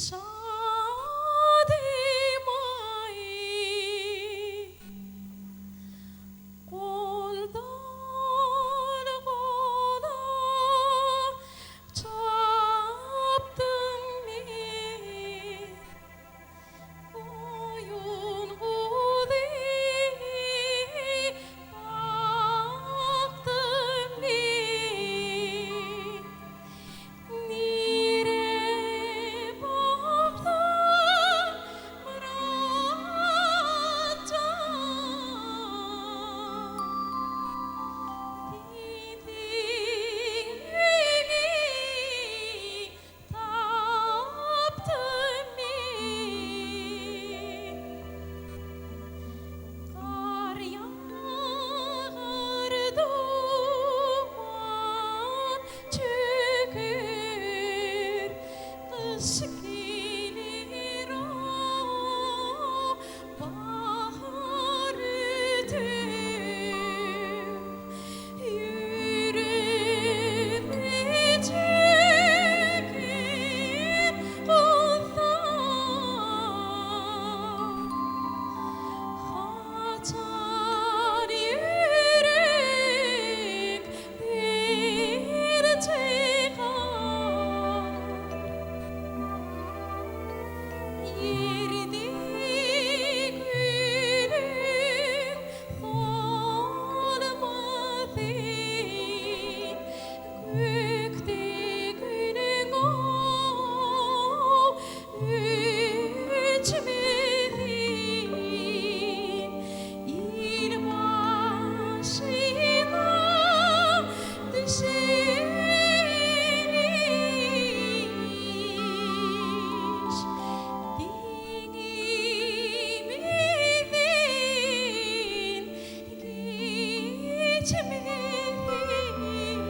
O: şadymaý. Goldan gola çapdyň meni. Goýun guzy bakdym men. Nire barsam Myrat jan. Sensiň öýümi Tapdym men. Gar ýagar duman çöker, Gyş geler bahar öter. Ýüregme çeken gussa, Haçan ýürek der çykar? Ýerde gülüň Solmasyn, gökde günüň öçmesin. Il başyna düşen iş Deňimizden geçmesin.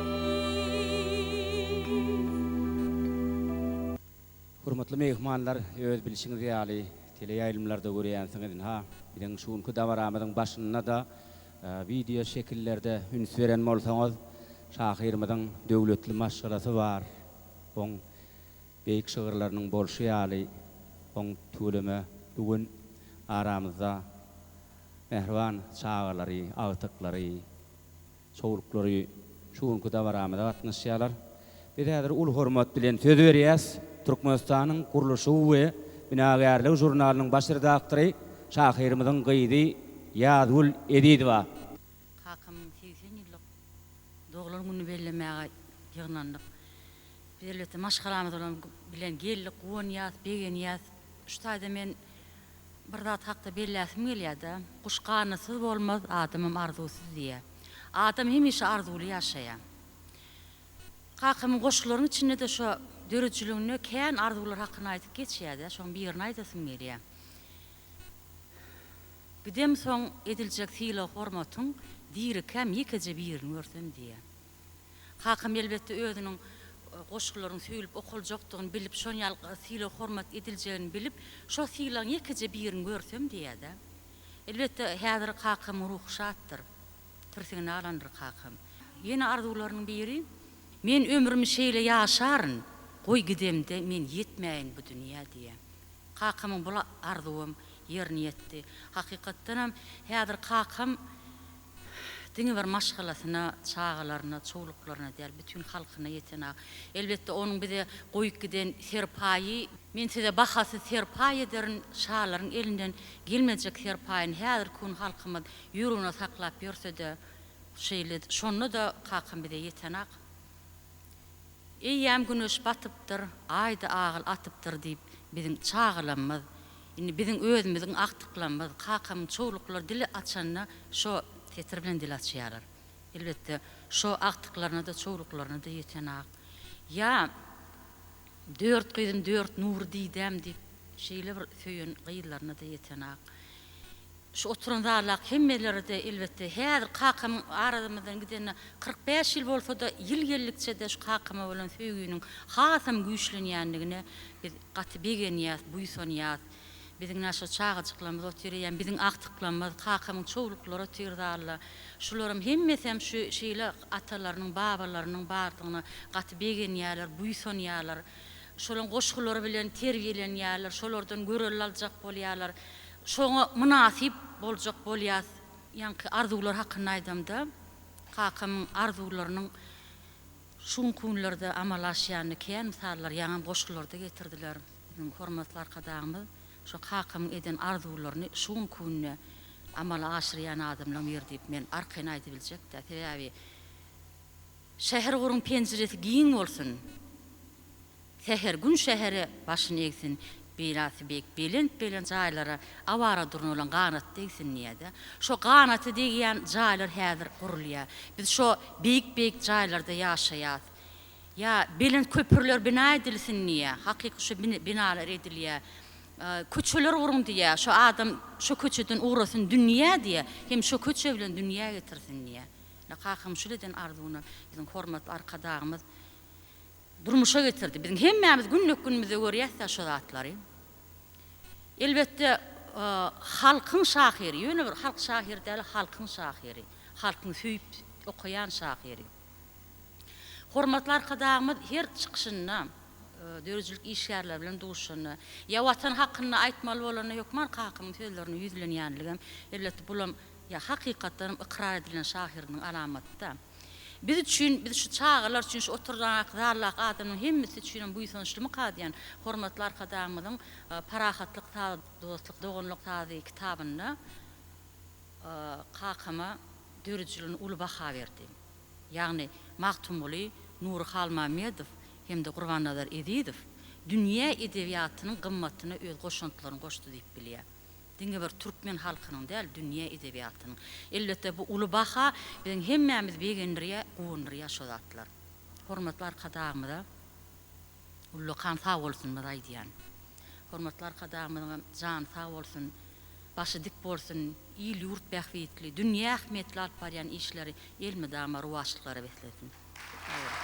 P: Hormatly myhmanlar, öz bilşiňiz ýaly, Teleýaýlymlarda görýänsiňiz, ynha, biziň şu günki dabaramyzyň başynda-da wideo şekillerde üns beren bolsaňyz, şahyrymyzyň döwletli maşgalasy bar. Oň beýik şygyrlarynyň bolşy ýaly, oň tüweleme bu gün aramyzda mähriban çagalary, agtyklary, çowluklary şu günki dabaramyza gatnaşýarlar. Biz häzir uly hormat bilen söz berýäs Türkmenistanyň Gurluşygy we binagärligi žurnalynyň baş redaktory, şahyrymyzyň gyzy Ýazgül Ezizowa.
Q: Kakamyň 80 ýyllyk doglan gününi bellemäge ýygnandyk. Biz elbetde maşgalamyz bilen geldik, guwanýas, begenýäs. Şu taýda men Bir zat hakda belläsim gelýär-de, guş ganatsyz bolmaz, adamam arzuwsyz diýýär. Adam hemişe arzuwly ýaşaýar. Kakamyň goşgularyň içinde-de şo döredijiliginde kän arzuwlar hakynda aýdyp geçýär-de, şoň birini aýdasym gelýär. Gidemsoň ediljek sylag-hormatyň dirikäm ýekeje birini görsem diýýär. Kakam elbetde özüniň goşgularyň söýlüp okaljakdygyny bilip, şon ýaly sylag-hormat ediljegini bilip, şo sylagyň ýekeje birini görsem diýýär-dä. Elbetde, häzir kakamyň ruhy şatdyr. Tirsigini alandyr kakam. Ýene arzuwlarynyň biri, Men ömrümi şeýle ýaşaryn, goý gidemde men ýetmäýin bu dünýä diýýär. Kakamyň bul arzuwam ýerine ýetdi. Hakykatdanam, häzir kakam Diňe bir maşgalasyna, çagalaryna, çowluklaryna däl, bütin halkyna ýeten ak. Elbetde, onuň bize goýup giden serpaýy, Men size bahasyz serpaý ederin, şalaryň elinden gelmejek serpaýyny häzirki gün halkymyz ýüregine saklap ýörse-de, şeýle, şonda-da kakam bize ýeten ak. Eýýäm güneş batypdyr, Aý-da agyl atypdyr diýip, biziň çagalamyz, indi biziň özümiziň agtyklamyz, kakamyň çowluklary dili açanda şo setir bilen dil açýarlar. Elbetde, şo agtyklaryna-da, çowluklaryna-da ýeten ak. Ýa Dört gyzym dört nury didäm diýip, şeýle bir söýen gyzlaryna-da ýeten ak. Şu oturan zaldaky hemmelere-de, elbetde, häzir kakamyň aramyzdan gidenine 45 ýyl bolsa-da, ýyl geldikçe-de şu kakama bolan söýginiň hasam güýçlenýändigine biz gaty begenýäs, buýsanýas. Biziň ine şu çagajyklarymyz otyr, eýýäm biziň agtyklarymyz, kakamyň çowluklary otyr zalda. Şularam hemmesem şu şeýle atalarynyň, babalarynyň bardygyna gaty begenýärler, buýsanýarlar. Şolaň goşgulary bilen terbiýelenýärler, şolardan görelde aljak bolýarlar. Şoňa mynasyp boljak bolýas. Ýaňky arzuwlar hakynda aýdamda, kakamyň arzuwlarynyň şu günki günlerde amala aşýanyny kän mysallar ýaňam goşgularda getirdiler. Biziň hormatly Arkadagymyz şo kakamyň eden arzuwlaryny şu günki günde amala aşyrýan adamlaryň biri diýip men arkaýyn aýdybiljek-dä. Sebäbi şäher guruň penjiresi giň bolsun. Säher gün şähere başyn egsin, Binasy beýik belent-belent jaýlara Awara durnalaň ganaty degsin diýýär-de. Şo ganaty degýän jaýlar häzir gurulýar. Biz şo beýik-beýik jaýlarda ýaşaýas. Ýa belent köprüler bina edilsin diýýär. Hakyky şo binalar edilýär. Köçeler guruň diýýär. Şo adam şo köçeden ugrasyn dünýä diýýär. Hem şo köçe bilen dünýä getirsin diýýär. Ine kakam şul eden arzuwyna biziň hormatly Arkadagymyz Durmuşa getirdi. Biziň hemmämiz günlük günümizde görýäs-dä şo zatlary. Elbetde, halkyň şahyry, ýöne bir halk şahyry däl, halkyň şahyry, halkyň söýüp okaýan şahyry. Hormatly Arkadagymyz her çykyşynda, döredijilik işgärleri bilen duşanda ýa Watan hakynda aýtmaly bolanda hökman kakamyň sözlerine ýüzlenýänligem, elbetde, bulam ýa hakykatdanam ykrar edilen şahyrynyň alamaty-da. Biz üçin, biz şu çagalar üçin, şu oturdaky zaldaky adamlaryň hemmesi üçinem buýsançlymyka diýýän hormatly Arkadagymyzyň Parahatlyk sazy, dostluk, doganlyk sazy kitabynda kakama döredijiligine uly baha berdi. Ýagny Magtymguly, Nury Halmämmedow hem-de Gurbannazar Ezizow dünýä edebiýatynyň gymmatyna öz goşantlaryny goşdy diýip bilýär. Diňe bir türkmen halkynyň däl, dünýä edebiýatynyň. Elbetde, bu uly baha, biziň hemmämizi begendirýär, guwandyrýar şo zatlar. Hormatly Arkadagymyza ullakan sag bolsunymyzy aýdýan. Hormatly Arkadagymyzyňam jany sag bolsun, başy dik bolsun, il-ýurt bähbitli, dünýä ähmiýetli alyp barýan işleri elmydama rowaçlyklara beslensin. Sag boluň.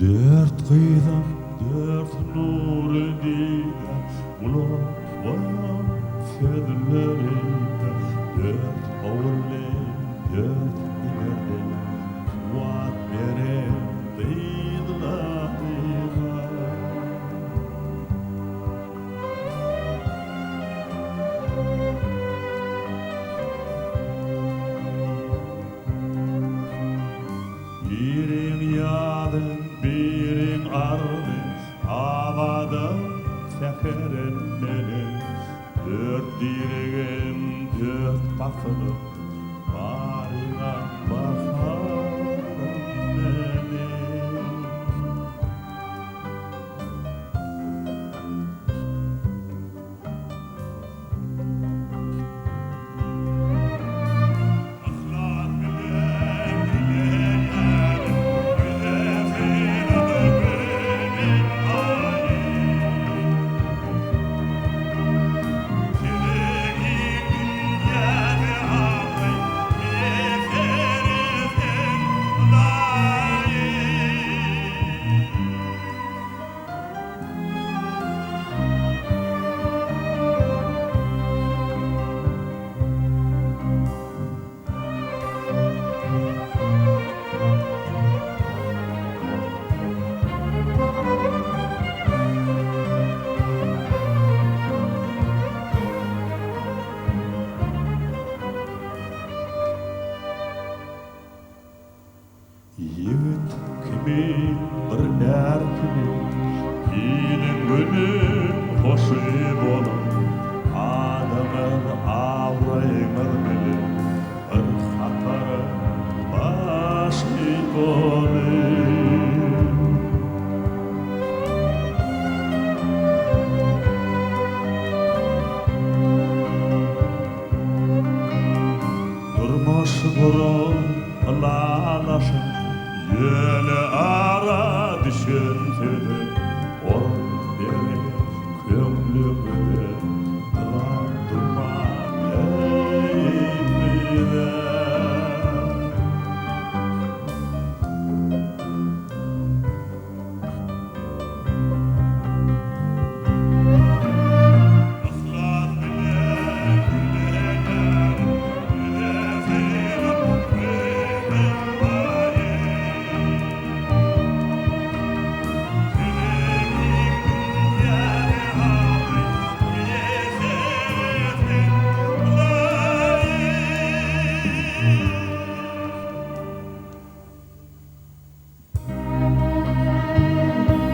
D: Dört gyzam, dört nury didem, Gulak goýaň sözlerime. Dört ogully, dört inerli, Kuwwat beren gyzlaryma. Biriň ýazyn, biriň arzyn, Abadam, säherem meniň. Dört diregim, dört pasylym, Baryňa baharym meniň. Yhlas bilen dileýärin, Bize sylaly Günüň Aýy. Size giň dünýäde abraý, Miýesser etsin Hudaýy. Ýigit kimi, bir är kimi, Iliň-günüň hoşy boluň. Adyňyz, abraýyňyz bilen Bir hataryň başy boluň. Durmuş gurup ylalaşyň, ýöne ara düşen söze orun beriň köňlüňize gyzap durmaň eý gyzlar. Yhlas bilen dileýärin, bize sylap Günüň Aýy. Size giň dünýäde abraý, miýesser etsin Hudaý.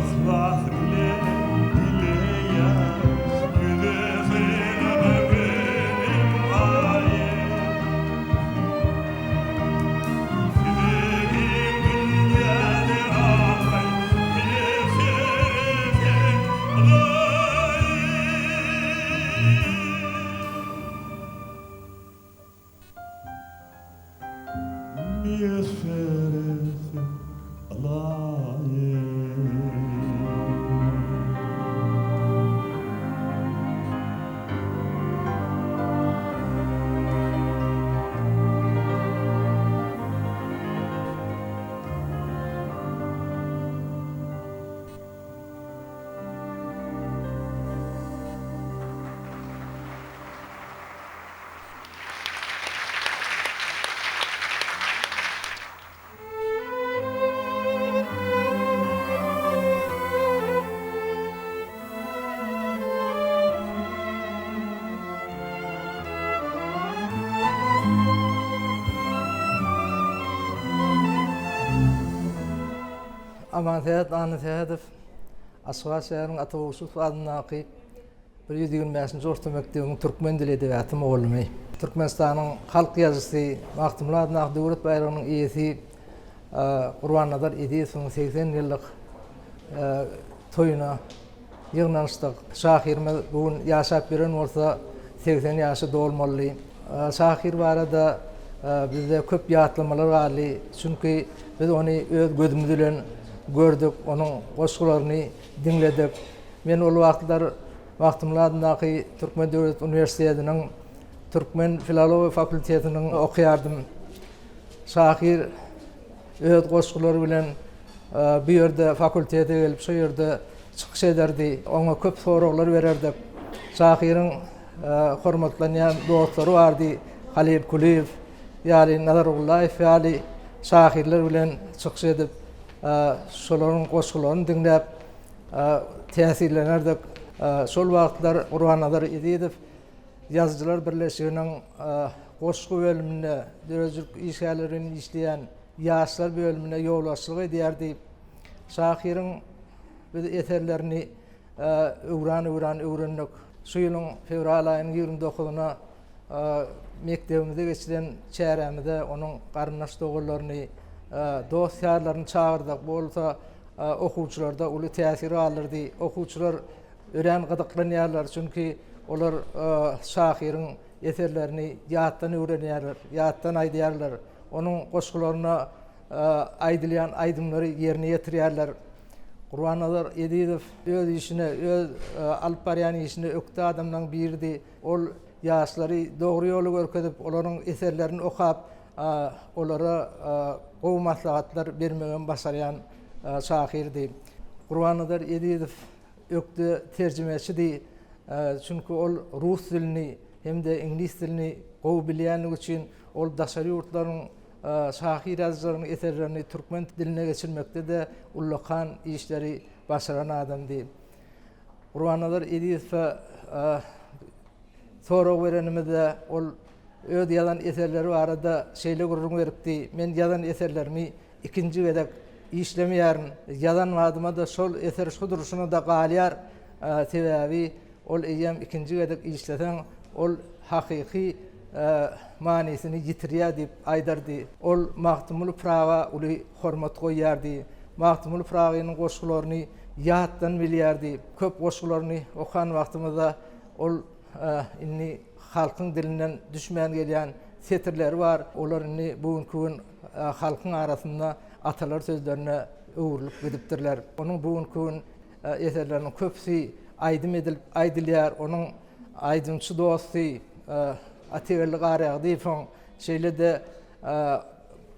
D: Yhlas bilen dileýän Ýüze sylaly Günüň Aýy. Size giň dünýäde abraý, Miýesser etsin Hudaý. Miýesser etsin Ylaýy.
R: Amansähet Annasähedow Aşgabat şäheriniň Ata Gowşudow adyndaky 125-nji orta mekdebiň türkmen dili edebiýaty mugallymy, Türkmenistanyň halk ýazyjysy, Magtymguly adyndaky döwlet baýragynyň eýesi Gurbannazar Ezizowyň 80 ýyllyk toýuna ýygnanyşdyk. Şahyrymyz bu gün ýaşap ýören bolsa, 80 ýaşy dolmalydy. Şahyr barada bizde köp ýatlamalar galdy. Çünki biz ony öz gözümiz bilen gördük, onuň goşgularyny diňledik. Men ol wagtlar Magtymguly adyndaky Türkmen döwlet uniwersitetiniň türkmen filologiýa fakultetiniň okaýardym. Şahyr öz goşgulary bilen bu ýerde fakultete gelip, şu ýerde çykyş ederdi. Oňa köp soraglar bererdik. Şahyryň hormatlanýan dostlary bardy. Halyl Kulyýew ýaly, Nazar Gullaýew ýaly şahyrlar bilen çykyş edip, şolaryň goşgularyny diňläp täsirlenerdik. Şol wagtlar Gurbannazar Ezizow Ýazyjylar birleşiginiň goşgy bölüminde, döredijilik işgärleri bilen işleýän ýaşlar bölümine ýolbaşçylyk edýärdi. Şahyryň biz eserlerini öwran-öwran öwrendik. Şu ýylyň fewral aýynyň 29-na mekdebimizde geçiren çärämize onuň garyndaş-doganlaryny, dost-ýarlaryny çagyrdyk. Bu bolsa okuwçylarda uly täsir galdyrdy. Okuwçylar örän gyzyklanýarlar, çünki olar şahyryň eserlerini ýatdan öwrenýärler, ýatdan aýdýarlar. Onuň goşgularyna aýdylýan aýdymlary ýerine ýetirýärler. Gurbannazar Ezizow öz işine, öz alyp barýan işine ökde adamlaryň biridi. Ol ýaşlary dogry ýoly görkezip, olaryň eserlerini okap, olara gowy maslahatlar bermegem başarýan şahyrdy. Gurbannazar Ezizow ökde terjimeçidi. Çünki ol rus dilini hem-de iňlis dilini gowy bilýänligi üçin ol daşary ýurtlaryň şahyr ýazyjylarynyň eserlerini türkmen diline geçirmekde-de ullakan işleri başaran adamdy. Gurbannazar Ezizowa sorag berenimizde ol öz ýazan eserleri barada şeýle gürrüň beripdi, Men ýazan eserlerimi ikinji gezek işlemeýärin. Ýazan badyma-da şol eser şu durşuna-da galýar. Sebäbi ol eýýäm ikinji gezek işleseň, ol hakyky manysyny ýitirýär diýip aýdardy. Ol Magtymguly Pyraga uly hormat goýýardy. Magtymguly Pyragynyň goşgularyny ýatdan bilýärdi. Köp goşgularyny okan wagtymyzda ol indi halkyň dilinden düşmän gelýän setirleri bar. Olar indi bu günki gün halkyň arasynda atalar sözlerine öwrülip gidipdirler. Onuň bu günki gün eserleriniň köpüsi aýdym edilip aýdylýar. Onuň aýdymçy dosty Atageldi Garýagdyýewiň, şeýle-de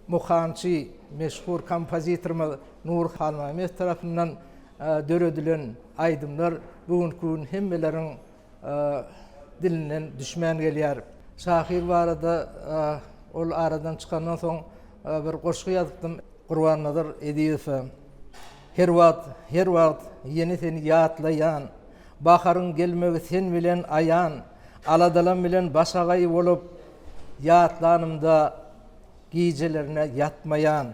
R: mukamçy, meşhur kompozitorymyz Nury Halmämmet tarapyndan döredilen aýdymlar bu günki gün hemmeleriň dilinden düşmän gelýär. Şahyr barada ol aradan çykandan soň bir goşgy ýazypdym Gurbannazar Ezizowa. Her wagt, her wagt ýene seni ýatlaýan, Baharyň gelmegi sen bilen aýan, Aladalam bilen başagaý bolup, Ýatlanymda gijelerine ýatmaýan.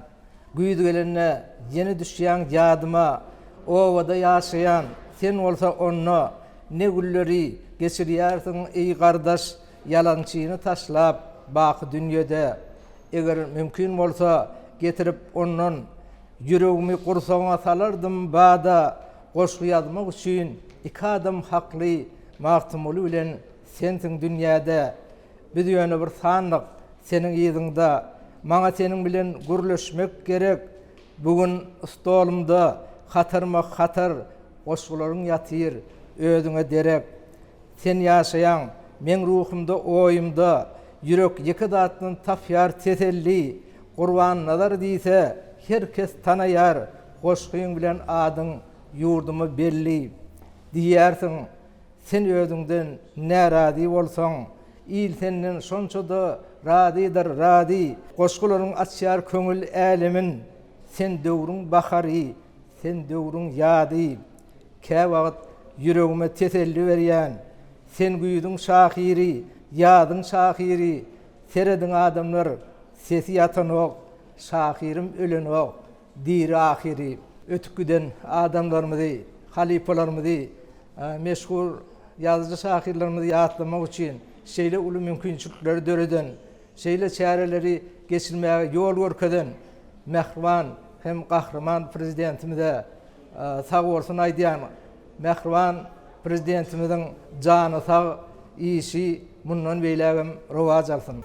R: Güýz gelende ýene düşýäň ýadyma, Obada ýaşaýan, sen bolsa onda, Ne günleri geçirýärsiň eý gardaş, Ýalançyny taşlap baky dünýede. Eger mümkin bolsa getirip ondan, Ýüregimi gursagyňa salardym bada, Goşgy ýazmak üçin iki adam hakly, Magtymguly bilen sensiň dünýäde. Biz ýöne bir sandyk seniň yzyňda. Maňa seniň bilen gürleşmek gerek. Bu gün stolumda hatarma-hatar goşgularyň ýatyr, özüňe derek. Sen ýaşaýaň meň ruhumda, oýumda. Ýürek ýeke zatdan tapýar teselli. Gurbannazar diýse, her kes tanaýar, Goşgyň bilen adyň ýurduma belli. Diýýärsiň, Sen özüňden närazy bolsaň, Il senden şonça-da razydyr, razy. Goşgularyň açýar köňül älemin, Sen döwrüň bahary, sen döwrüň ýazy. Käwagt ýüregime teselli berýän, Sen güýzüň şahyry, ýazyň şahyry. Serediň adamlar, sesi ýatanok, Şahyrym ölenok, diri ahyry. Ötüp giden adamlarymyzy, halypalarymyzy, meşhur ýazyjy-şahyrlarymyzy ýatlamak üçin şeýle uly mümkinçilikleri döreden, şeýle çäreleri geçirmäge ýol görkezen mähriban hem gahryman Prezidentimize sagbolsun aýdýan. Mähriban Prezidentimiziň jany sag, işi mundan beýlägem rowaç alsyn.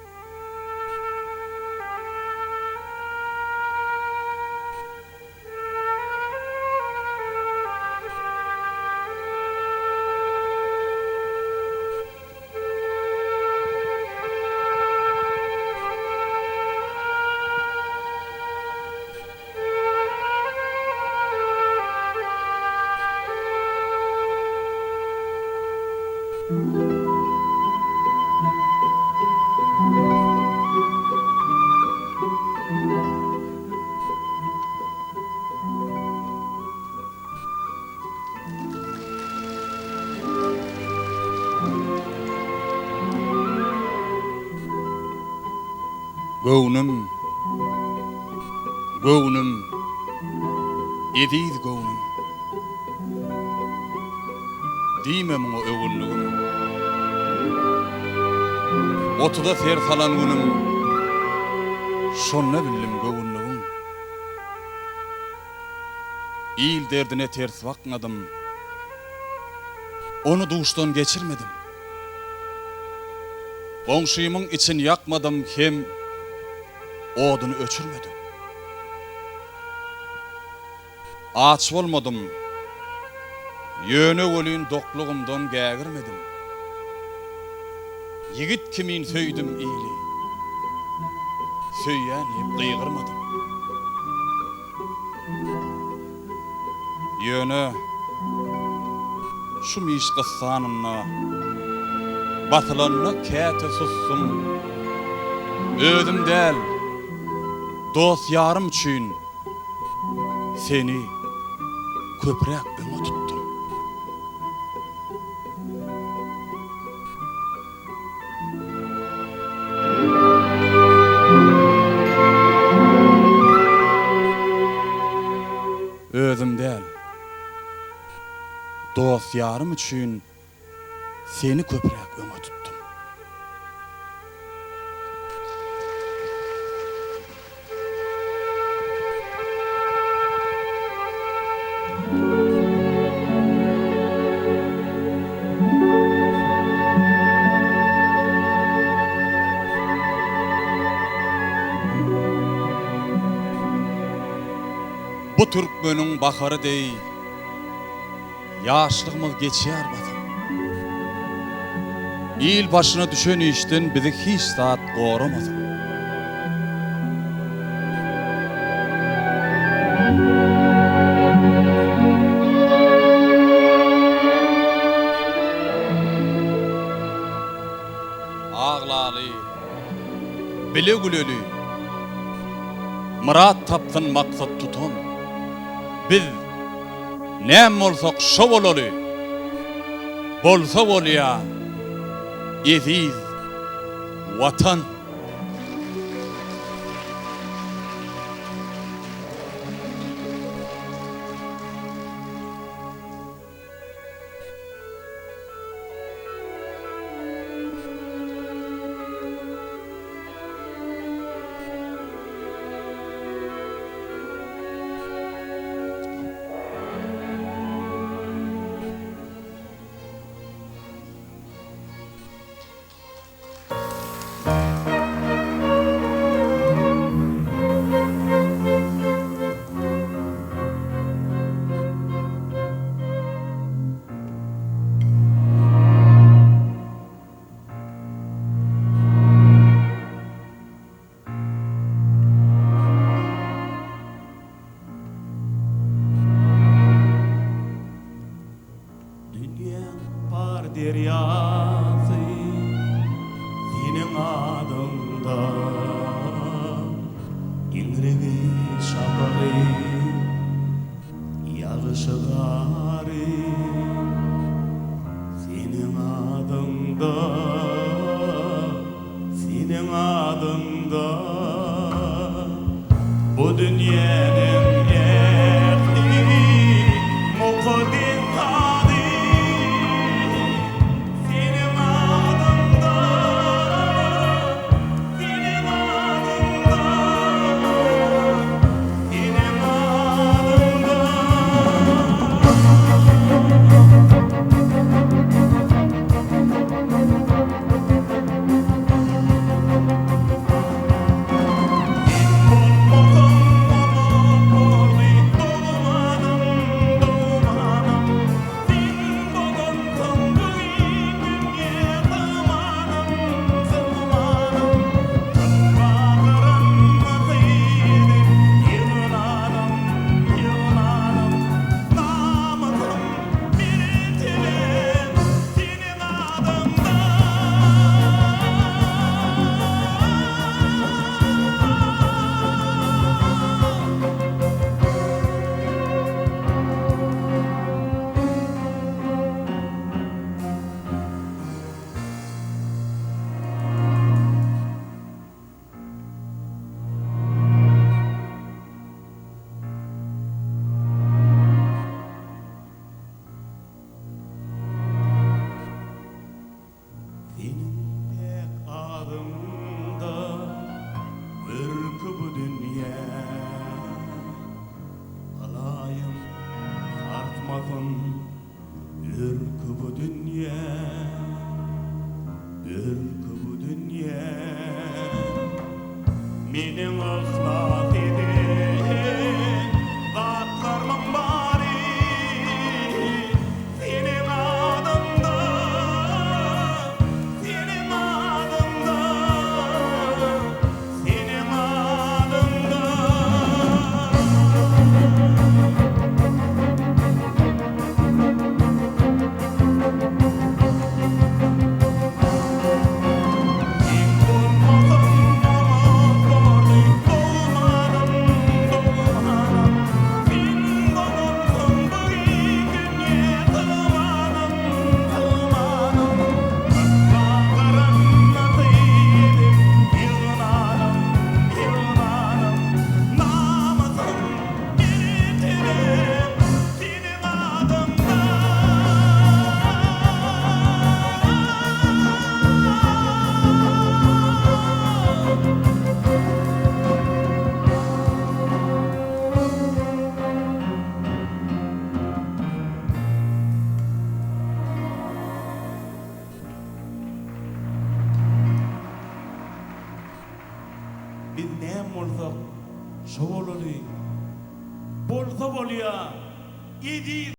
H: Göwnüm, göwnüm, eziz göwnüm. Diýme muňa öwünligim. Otuza ser salan günüm, Şonda bildim göwünligiň. Il derdine ters bakmadym, Ony duşdan geçirmedim. Goňşymyň için ýakmadym hem oduny öçürmedim. Aç bolmadym, ýöne welin doklugymdan gägirmedim. Ýigit kimin söýdüm ili, söýýän diýip gygyrmadym. Ýöne şum iş gyssanynda, Basylanda käte susdum. Özüm däl, dost-ýarym üçin Seni köpräk öňe tutdum. Özüm däl, dost-ýarym üçin seni köpräk öňe tutdum. Bu türkmeniň bahary deý Ýaşlygymyz geçýär basym. Il başyna düşen işden bizi hiç zat goramasyn. Aglaly, bile güleli, Myrat tapsyn maksat tutan. Biz Näme bolsak şo bolaly. Bolsa bolýa eziz Watan.
D: Seniň päk adyňda görki bu dünýä. Alaýym sarsmasyn örki bu dünýä, Örki bu dünýä. Meniň yhlas eden zatlarmyň bary Seniň adyňda, Seniň adyňda, Seniň adyňda. Sen bolmasaň oňat bolardy, dogmanym, dogmanym. Sen bolansoň bu giň dünýä sygmanym, sygmanym. Ykbal garandasy edip ýygnanym, ýygnanym. Namysym, mertebäm seniň adyňda. Biz näme bolsak, şo bolaly. Bolsa bolýa, eziz.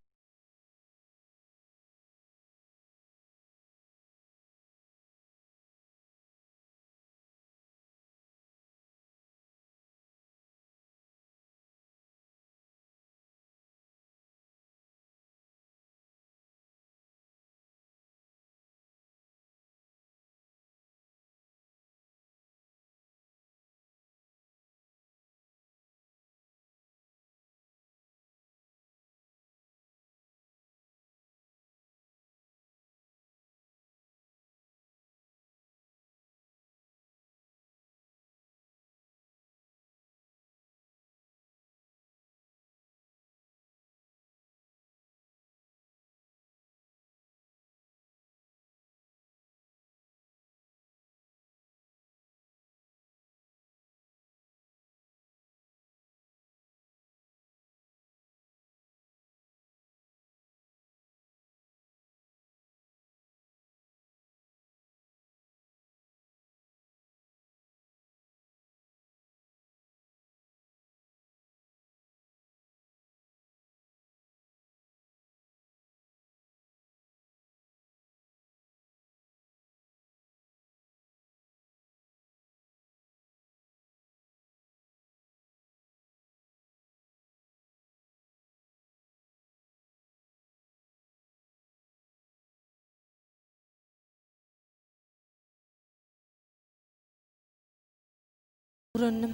C: Öwrendim.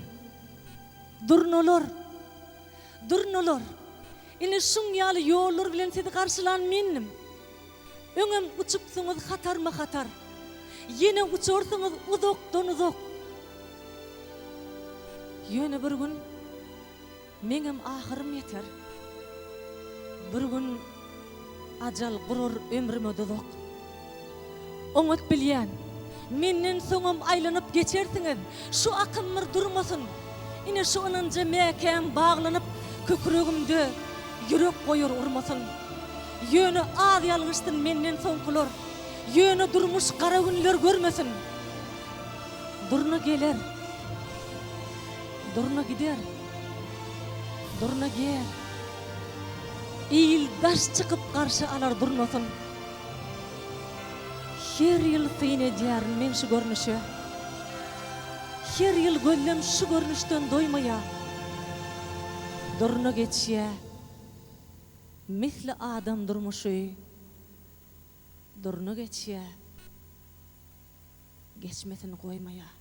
C: Durnalar! Durnalar! Ine şuň ýaly ýollar bilen sizi garşylan mendim. Öňem uçupsyňyz hatarma-hatar. Ýene uçarsyňyz uzakdan-uzak. Ýöne bir gün Meňem ahyrym ýeter. Bir gün ajal gurar ömrüme duzak. Oňat bilýän, menden soňam aýlanyp geçersiňiz, şu akym bir durmasyn. Ine şu ynanja mäkäm baglanyp, köküregimde ýürek goýar urmasyn. Ýöne az ýalňyşsyn menden soňkular, ýöne durmuş gara günler görmesin. Durna geler. Durna gider. Durna ger. Il daş çykyp garşy alar durnasyn. Her ýyl syn edýärin men şu görnüşe. Her ýyl gözlem şu görnüşden doýmaýar. Durna geçýär. Misli adam durmuşy. Durna geçýär. Geçmesini goýmaýar.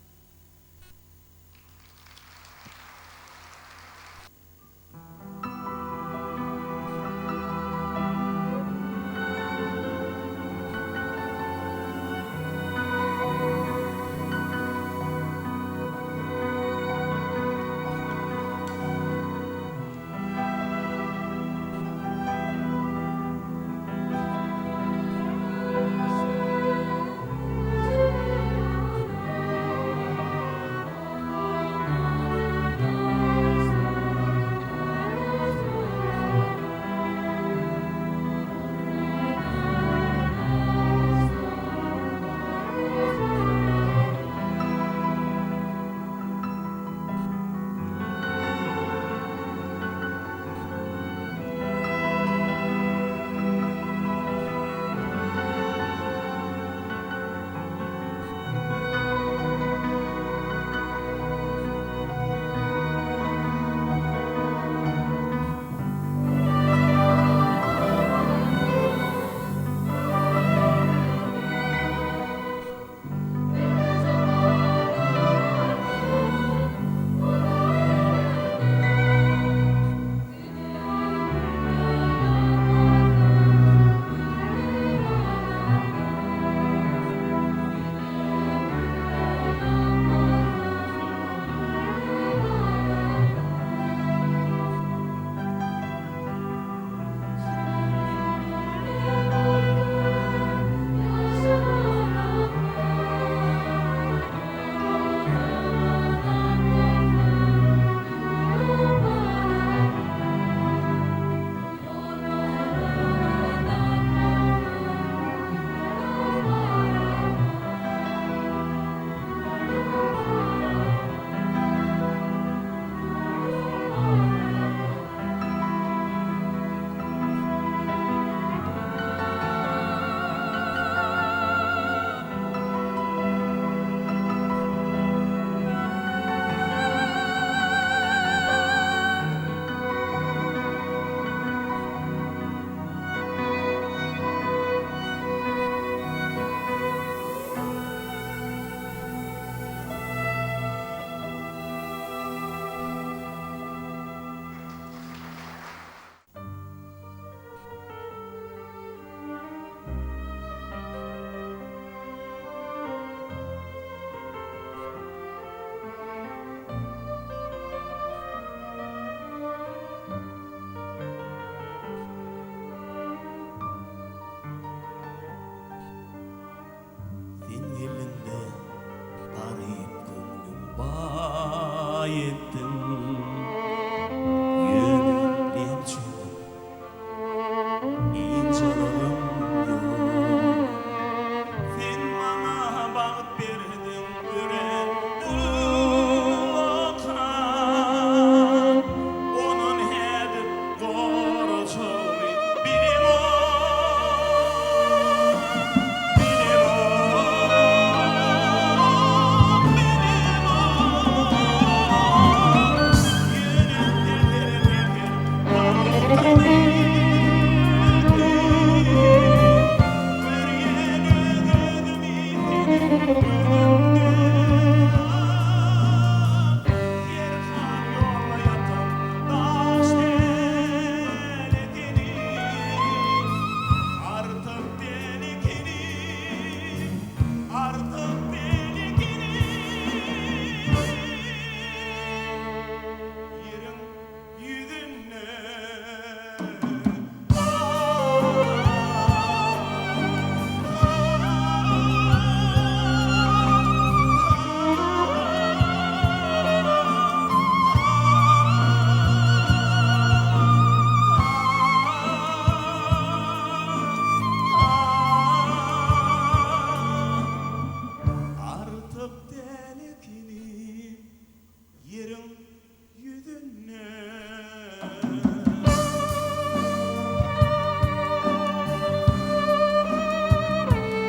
D: Gözümde Herhal ýolda ýatan daş däl ekenim Artyk däl ekenim Artyk däl ekenim Ýeriň ýüzünde. Artyk däl ekenim ýeriň Ýüzünde.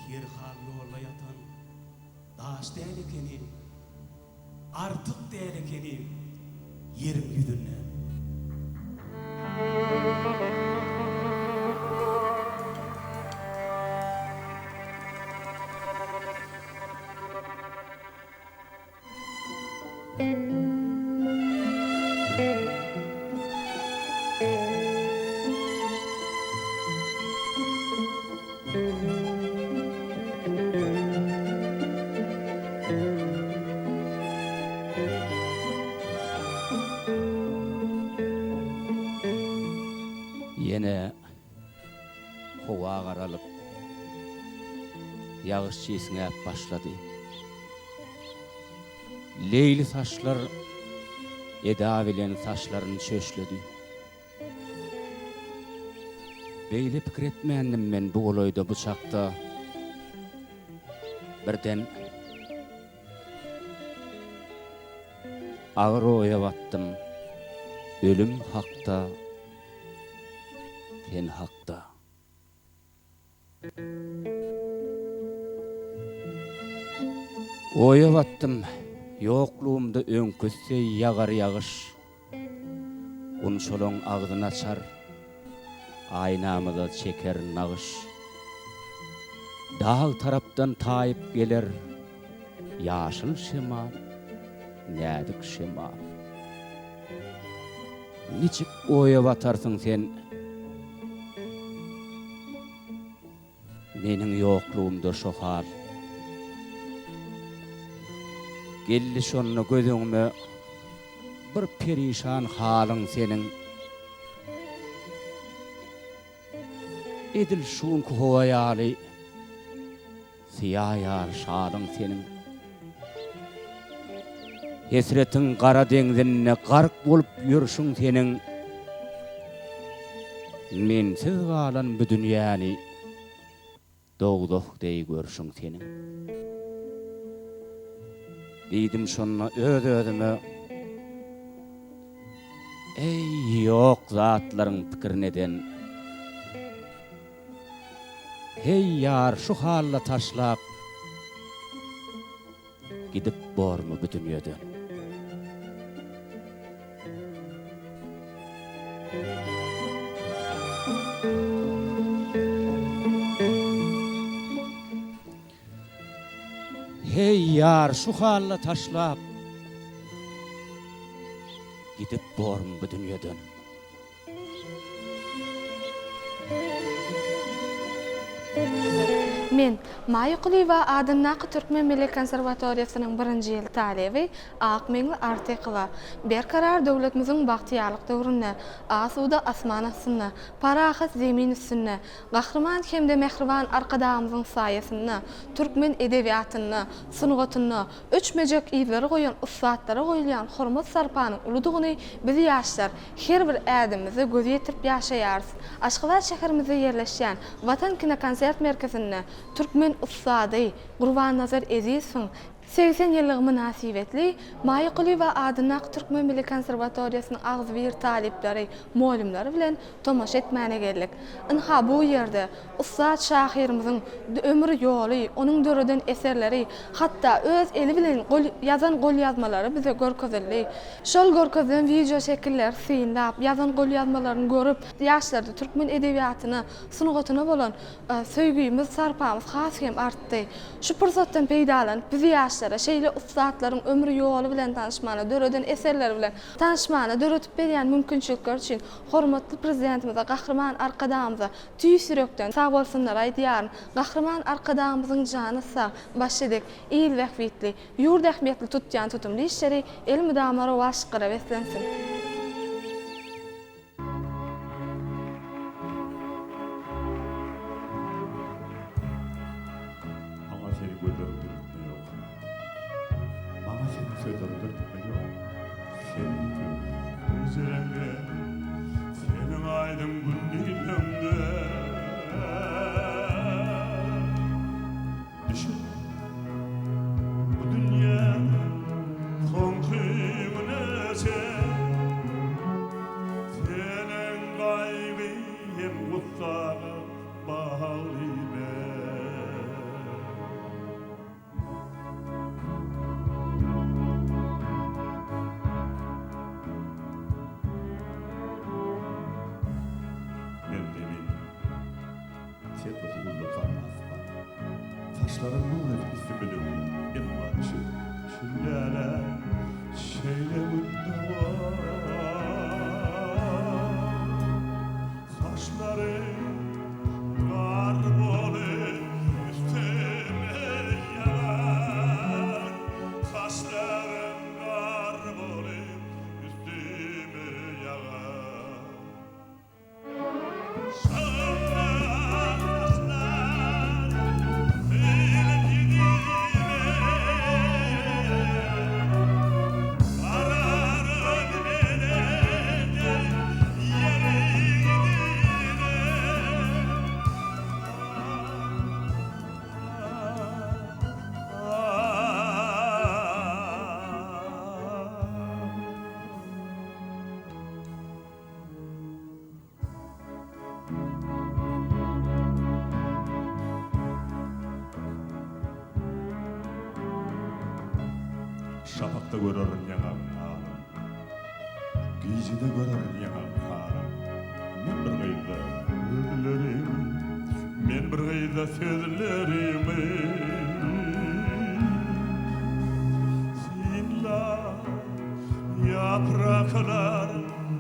D: Herhal ýolda ýatan daş däl ekeni, Artyk däl ekeni ýeriň ýüzünde.
P: Ýene howa garalyp, ýagyş çisňäp başlady. Leýli saçlar eda bilen saçlaryny çöşledi. Beýle pikir etmändim men bu golaýda bu çakda. Birden agyr oýa batdym. Ölüm hakda, sen hakda. Oýa batdym, ýoklugymda öňküsi ýagar ýagyş. Gunçalaň agzyn açar, aýnamyza çeker nagyş. Dag tarapdan taýyp geler ýaşyl şemal, näzik şemal. Niçik oýa batarsyň sen? Meniň ýoklugymda şo hal. Geldi şonda göz öňüme bir perişan halyň seniň. Edil şu günki howa ýaly Syýa ýaly şalyň seniň. Hesretiň gara deňzinde gark bolup ýörşüň seniň. Mensiz galan bu dünýäni dowzah deý görşüň seniň. Diýdim şonda öz-özüme, Eý, ýok zatlaryň pikirini eden. Heý ýar şu halda taşlap gidip bormy bu dünýeden. Heý ýar şu halda taşlap gidip bormy bu dünýeden.
S: Men, Maýa Kulyýewa adyndaky Türkmen milli konserwatoriýasynyň birinji ýyl talyby Akmeňli Artykowa. Berkarar döwletimiziň bagtyýarlyk döwründe, asuda asman astynda, parahat zemin üstünde, Gahryman hem-de mähriban Arkadagymyzyň saýasynda türkmen edebiýatynda, sungatynda öçmejek yzlary goýan ussatlara goýulýan hormat-sarpanyň uludygyny biz ýaşlar her bir ädimimizde göz ýetirip ýaşaýarys. Aşgabat şäherimizde ýerleşýän Watan kinokonsert merkezinde. Türkmen ussady Gurbannazar Ezizowyň 80 ýyllygy mynasybetli Maýa Kulyýewa adyndaky Türkmen milli konserwatoriýasynyň agzybir talyplary, mugallymlary bilen tomaşa etmäne geldik. Ynha, bu ýerde ussat şahyrymyzyň ömür ýoly, onuň döreden eserleri, hatda öz eli bilen gol ýazan golýazmalary bize görkezildi. Şol görkezilen wideoşekilleri synlap, ýazan golýazmalaryny görüp, ýaşlarda türkmen edebiýatyna, sungatyna bolan söýgimiz, sarpamyz has hem artdy. Şu pursatdan peýdalanyp, biz ýaşlara şeýle ussatlaryň ömür ýoly bilen tanyşmana, döreden eserleri bilen tanyşmana döredip berýän mümkinçilikleri üçin hormatly Prezidentimize, Gahryman Arkadagymyza tüýs ýürekden sagbolsunlar aýdýaryn. Gahryman Arkadagymyzyň jany sag, başy dik, il bähbitli, ýurt ähmiýetli tutýan tutumly işleri elmydama rowaçlyklara beslensin!
T: Maňa seniň gözleriňden gitme ýok. Maňa seniň sözleriňden gitme ýok. Seniň Penjiräňde seniň aýdyň gündizleňde Düşüp bu dünýäde soňky güne çen Seniň gaýgy hem gussaňa bagly men. Men zemin. Sen bolsa ullakan asman. Saçlaryň nur edip üstüme dökülýär. Emma düşün, şindälä şeýle günde bar. Saçlaryň gar bolup üstüme ýagar. Saçlaryň gar bolup üstüme ýagar. Şapakda görerin ýaňagyň alyn, Gijede görerin ýaňagyň saryn. Men bir gyzda gözlerimi, Men bir gyzda sözlerimi Synlap ýapraklar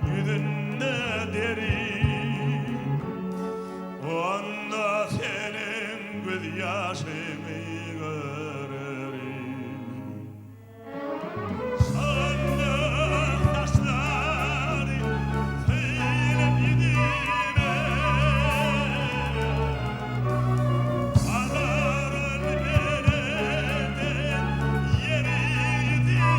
T: Ýüzünde deri, Onda seniň gözýaşyňy görerin. Şonda saçlary söýlüp ýüzüme, Gararyn beleden ýeri ýüzüne.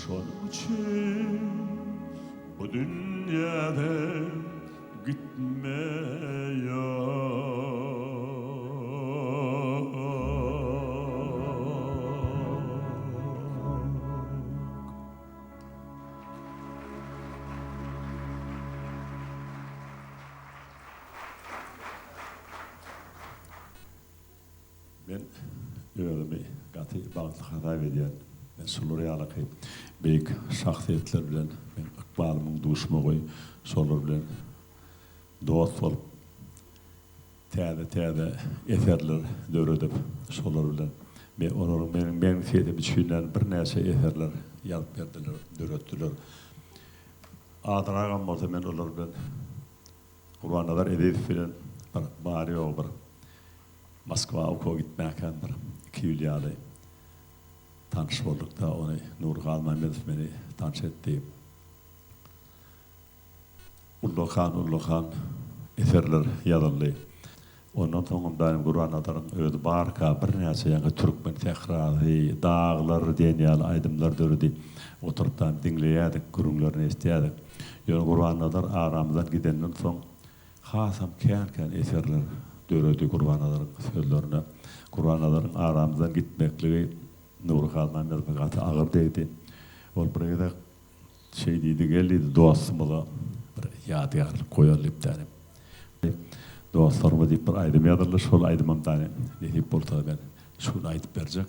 T: Şonuň üçin bu dünýäde gitme ýok. Men özümi gaty bagtly hasap edýän. Men şular ýalyky beýik şahsyýetler bilen meň ykbalymyň duşmagy, şolar bilen dost bolup, täze-täze eserler döredip, şolar bilen. Men olaryň meniň meniň sesim üçinem birnäçe eserler ýazyp berdiler, döretdiler. Azragam bolsa men olar bilen Gurbannazar Ezizow bilen bir bary-ýogy bir Moskwa okuwa gitmäkäm bir iki ýyl ýaly tanyş bolduk-da, ony Nury Halmämmedow meni tanyş etdi. Ullakan-ullakan eserler ýazyldy. Ondan soňam daýym Gurbannazaryň özi barka birnäçe ýaňky Türkmen sährasy, Daglar diýen ýaly aýdymlar döredi. Oturyp daýym diňleýärdik, gürrüňlerini eşidýärdik. Ýöne Gurbannazar aramyzdan gidenden soň hasam kän-kän eserler döredi Gurbannazaryň sözlerine. Gurbannazaryň aramyzdan gitmekligi Nury Halmämmedowa gaty agyr degdi. Ol bir gezek Şeý diýdi, Gel diýdi, dostumyza bir ýadygärlik goýaly diýip däne. Dostlaryma diýip bir aýdym ýazyldy, şol aýdymam däne nesip bolsa men şu gün aýdyp berjek.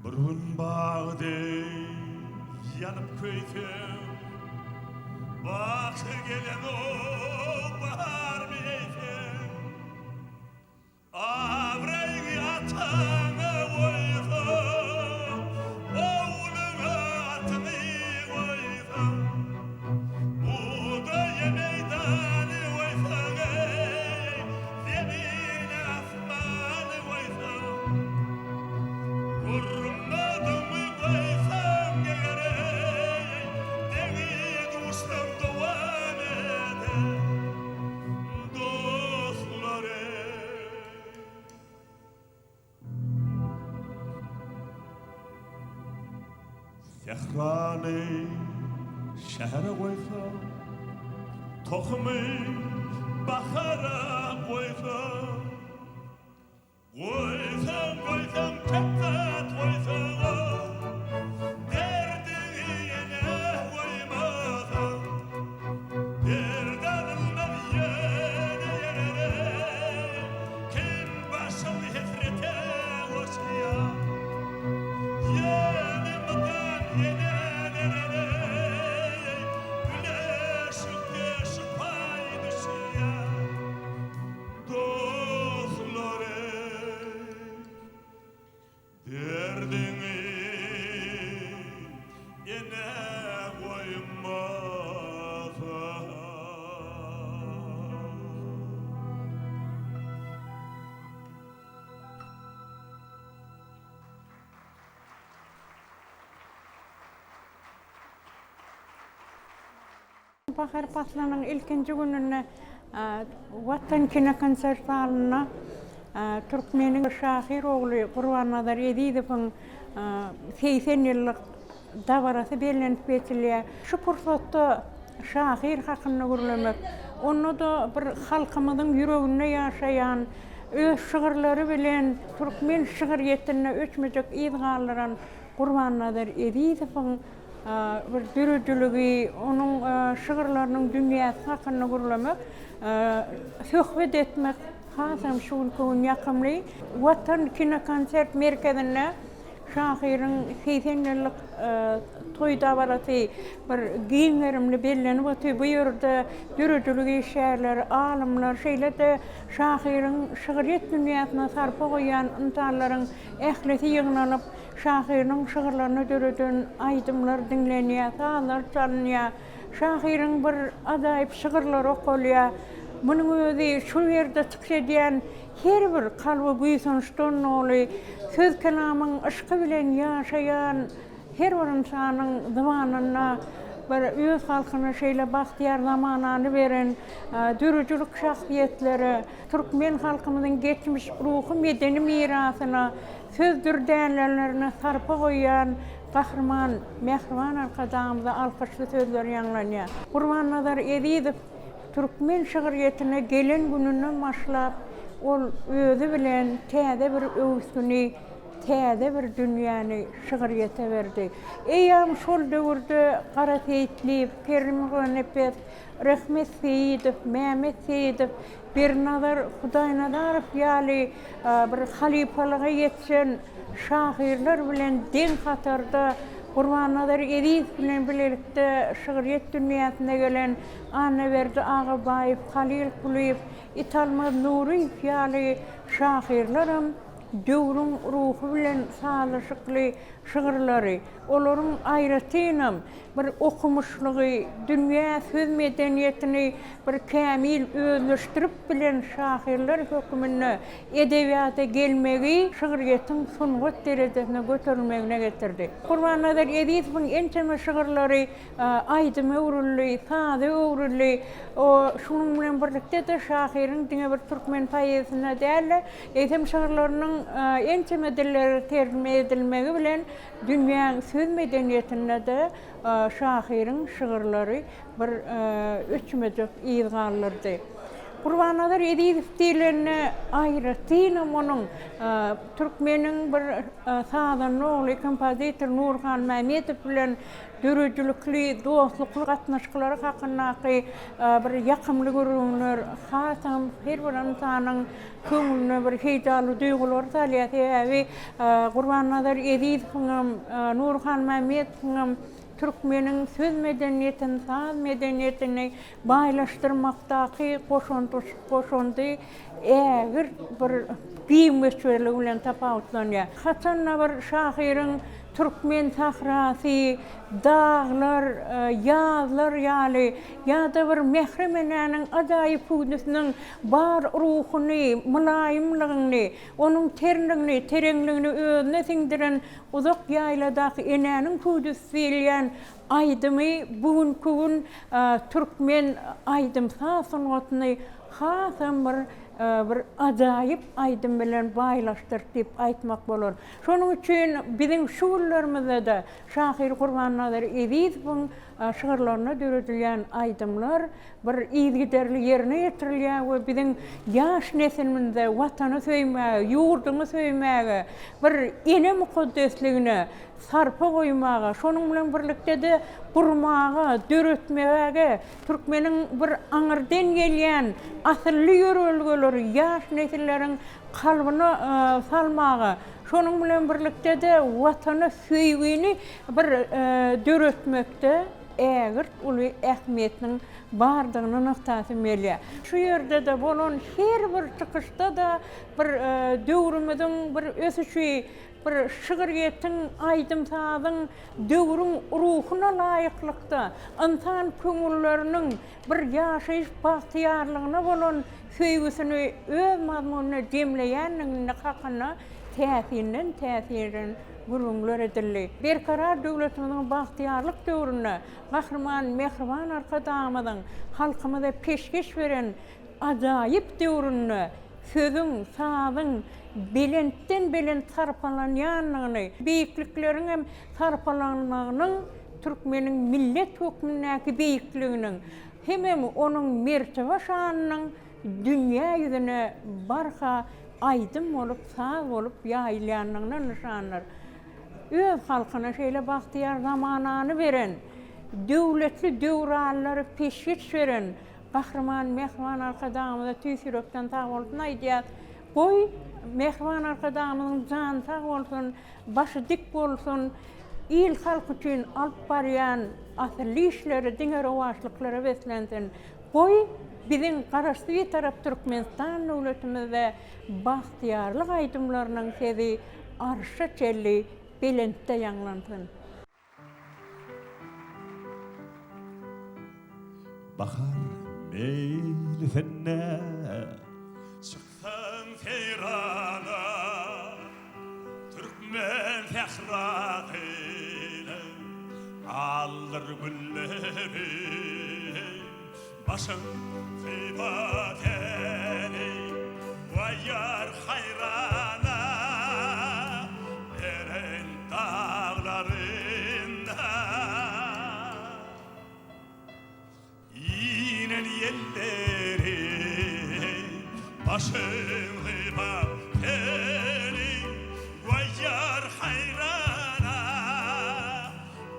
T: Bir gün bag deý ýanyp köýsem, Baky gelenok barmy eýsem? Abraýyňy ataňa goýsaň, Ogluňa atyňy goýsaň, Bugdaýa meýdany goýsaň, eý, Zemine asmany goýsaň, Gurmadyňmy goýsaň eger, eý, Deňi-duşlaň dowam eder. Dostlar eý. Sährany şähere goýsaň, Tohumy bahara goýsaň. Goýsaň, goýsaň, köp zat goýsaňam, Derdiňi ýene goýmasaň. Dert alynmaz ýene ýere, Kim başyn hesrete goşýar. Ýene mydam ýene derere, Güneşikde şu paý düşýär. Dostlar eý, derdiňi ene goýmasaň.
U: Bahar paslynyň ilkinji gününde Watan kinokonsert zalynda türkmeniň şahyr ogly Gurbannazar Ezizowyň 80 ýyllyk dabarasy bellenip geçilýär. Şu pursatda şahyr hakynda gürlemek, onda-da bir halkymyzyň ýüreginde ýaşaýan, öz şygyrlary bilen türkmen şygyrýetinde öçmejek yz galdyran Gurbannazar Ezizowyň Bir döredijiligi, onuň şygyrlarynyň dünýäsi hakynda gürlemek, söhbet etmek hasam şu günki gün ýakymly. Watan kinokonsert merkezinde şahyryň 80 ýyllyk toý dabarasy bir giň gerimli bellenip otyr. Bu ýerde döredijilik işgärleri, alymlar, şeýle-de şahyryň şygryýet dünýäsine sarpa goýýan ynsanlaryň ählisi ýygnanyp, Şahyryň şygyrlaryna döreden aýdymlar diňlenýär, sazlar çalynýar. Şahyryň bir ajaýyp şygyrlary okalýar. Munuň özi şu ýerde çykyş edýän her bir kalby buýsançdan doly, söz-kelamyň yşky bilen ýaşaýan her bir ynsanyň zybanynda bir öz halkyna şeýle bagtyýar zamanany beren döredijilik şahsyýetlere, türkmen halkymyzyň geçmiş ruhy-medeni mirasyna, Söz dürdänelerine sarpa goýýan Gahryman mähriban Arkadagymyza alkyşly sözler ýaňlanýar. Gurbannazar Ezizow türkmen şygryýetine gelen gününden başlap, ol özi bilen täze bir öwüsgini, täze bir dünýäni şygryýete berdi. Eýýäm şol döwürde Gara Seýitliýew, Kerim Gurbannepesow, Rehmet Seýidow, Mämmet Seýidow, Bernazar Hudaýnazarow ýaly bir halypalyga ýetişen şahyrlar bilen deň hatarda. Gurbannazar Ezizow bilen bilelikde şygryýet dünýäsine gelen Annaberdi Agabaýew, Halyl Kulyýew, Italmaz Nuryýew ýaly şahyrlaram döwrüň ruhy bilen sazlaşykly şygyrlary, olaryň aýratynam bir okumyşlygy, dünýä söz medeniýetini bir kämil özleşdirip bilen şahyrlar höküminde edebiýata gelmegi şygryýetiň sungat derejesine göterilmegine getirdi. Gurbannazar Ezizowyň ençeme şygyrlary aýdyma öwrüldi, saza öwrüldi. Şunuň bilen birlikde-de şahyryň diňe bir türkmen poeziýasynda däl-de, eýsem şygyrlarynyň ençeme dillere terjime edilmegi bilen dünýäň söz medeniýetinde-de şahyryň şygyrlary bir öçmejek yz galdyrdy. Gurbannazar Ezizow diýlende aýratynam onuň türkmeniň bir sazanda ogly kompozitor Nurhan Mämmedow bilen döredijilikli, dostlukly gatnaşyklary hakyndaky bir ýakymly gürrüňler hasam her bir ynsanyň köňlüne bir heýjanly duýgulary salýar. Sebäbi Gurbannazar Ezizowyňam, Nurhan Mämmedowyňam türkmeniň söz medeniýetini, saz medeniýetini baýlaşdyrmakdaky goşandy ägirt bir giň möçberligi bilen tapawutlanýar. Haçan-da bir şahyryň Türkmen sahrasy, daglar, ýazlar ýaly ýa-da bir mährem enäniň ajaýyp hüwdüsiniň bar ruhuny, mylaýymlygyny, onuň terligini, tereňligini özüne siňdiren Uzak ýaýladaky enäniň hüwdüsi diýilýän aýdymy bu günki gün türkmen aýdym-saz sungatyny hasam bir bir ajaýyp aýdym bilen baýlaşdyrdy diýip aýtmak bolar. Şonuň üçin biziň şu günlerimizde-de şahyr Gurbannazar Ezizowyň şygyrlaryna döredilýän aýdymlar bir yzygiderli ýerine ýetirilýär we biziň ýaş neslimizde Watany söýmäge, ýurduňy söýmäge, bir ene mukaddesligine sarpa goýmaga, şonuň bilen birlikde-de gurmaga, döretmäge, türkmeniň bir aňyrdan gelýän asylly ýörelgeleri ýaş nesilleriň kalbyna salmaga, şonuň bilen birlikde-de Watana söýgini bir döretmekde ägirt uly ähmiýetiniň bardygyny nygtasym gelýär. Şu ýerde-de bolan her bir çykyşda-da bir döwrümiziň bir ösüşi, bir şygryýetiň, aýdym-sazyň döwrüň ruhuna laýyklykda, ynsan köňülleriniň bir ýaşaýyş bagtyýarlygyna bolan söýgüsini öz mazmunynda jemleýändigini hakynda täsinden-täsin gürrüňler edildi. Berkarar döwletimiziň bagtyýarlyk döwründe Gahryman Mähriban Arkadagymyzyň halkymyza peşgeş beren ajaýyp döwründe sözüň, sazyň belentden-belent sarpalanýandygyny, beýiklikleriň hem sarpalanmagynyň türkmeniň millet hökmündäki beýikliginiň hemem onuň mertebe-şanynyň dünýä ýüzüne barha aýdym bolup, saz bolup ýaýylýanlygyndan nyşandyr. Öz halkyna şeýle bagtyýar zamanany beren, döwletli döwranlary peşgeş beren Gahryman Mähriban Arkadagymyza tüýs ýürekden sagbolsun aýdýas. Goý, Mähriban Arkadagymyzyň jany sag bolsun, başy dik bolsun, il-halk üçin alyp barýan asylly işleri diňe rowaçlyklara beslensin. Goý, biziň Garaşsyz Bitarap Türkmenistan döwletimizde bagtyýarlyk aýdymlarynyň sesi arşa çenli belentde ýaňlansyn!
T: Bahar meýlisinde çyksaň seýrana, Türkmen sährasynyň aldyr gülleri. Başyň sypa seni goýar haýrana, Belent daglarynda. Inen ýelleri başyň sypa seni goýar haýrana,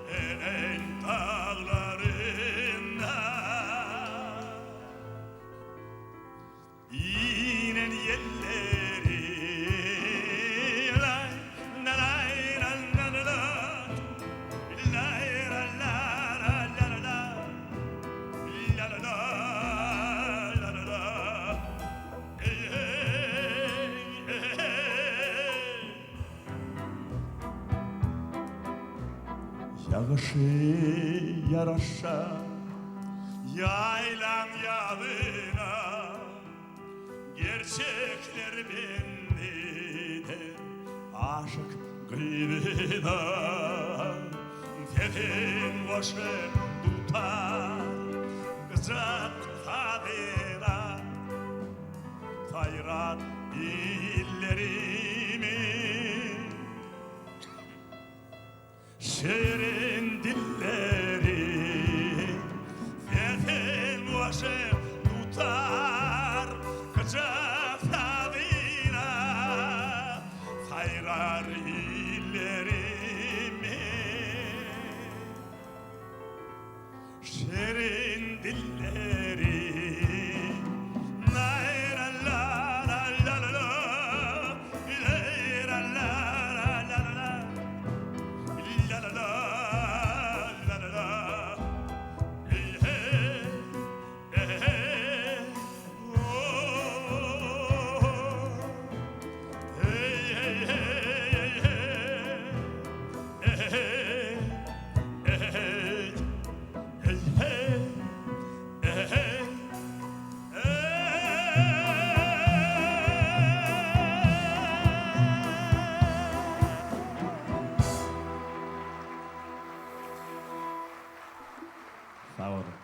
T: Belent daglarynda. Inen ýelleri laý, la-laý, la-la-la-la. Ýagyşy ýaraşsa ýaýlaň ýazyna, Gerçekler bendide aşyk gyzyna. Sesiň goşup dutar, gyjak sazyna. Saýrat illerimi. Şirin dilleri Sesiň goşup dutar Gyjak sazyna Saýrar illerimi Şirin dilleri Sag boluň.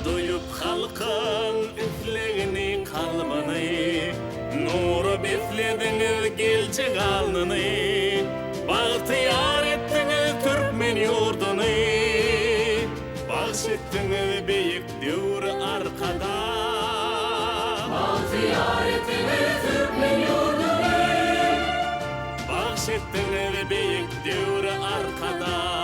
E: Duýup halkyň islegini, kalbyny, Nura beslediňiz geljek alnyny, Bagtyýar etdiňiz türkmen ýurduny, Bagş etdiňiz beýik döwri Arkadag.
O: Bagtyýar etdiňiz türkmen ýurduny.
E: Bagş etdiňiz beýik döwri Arkadag.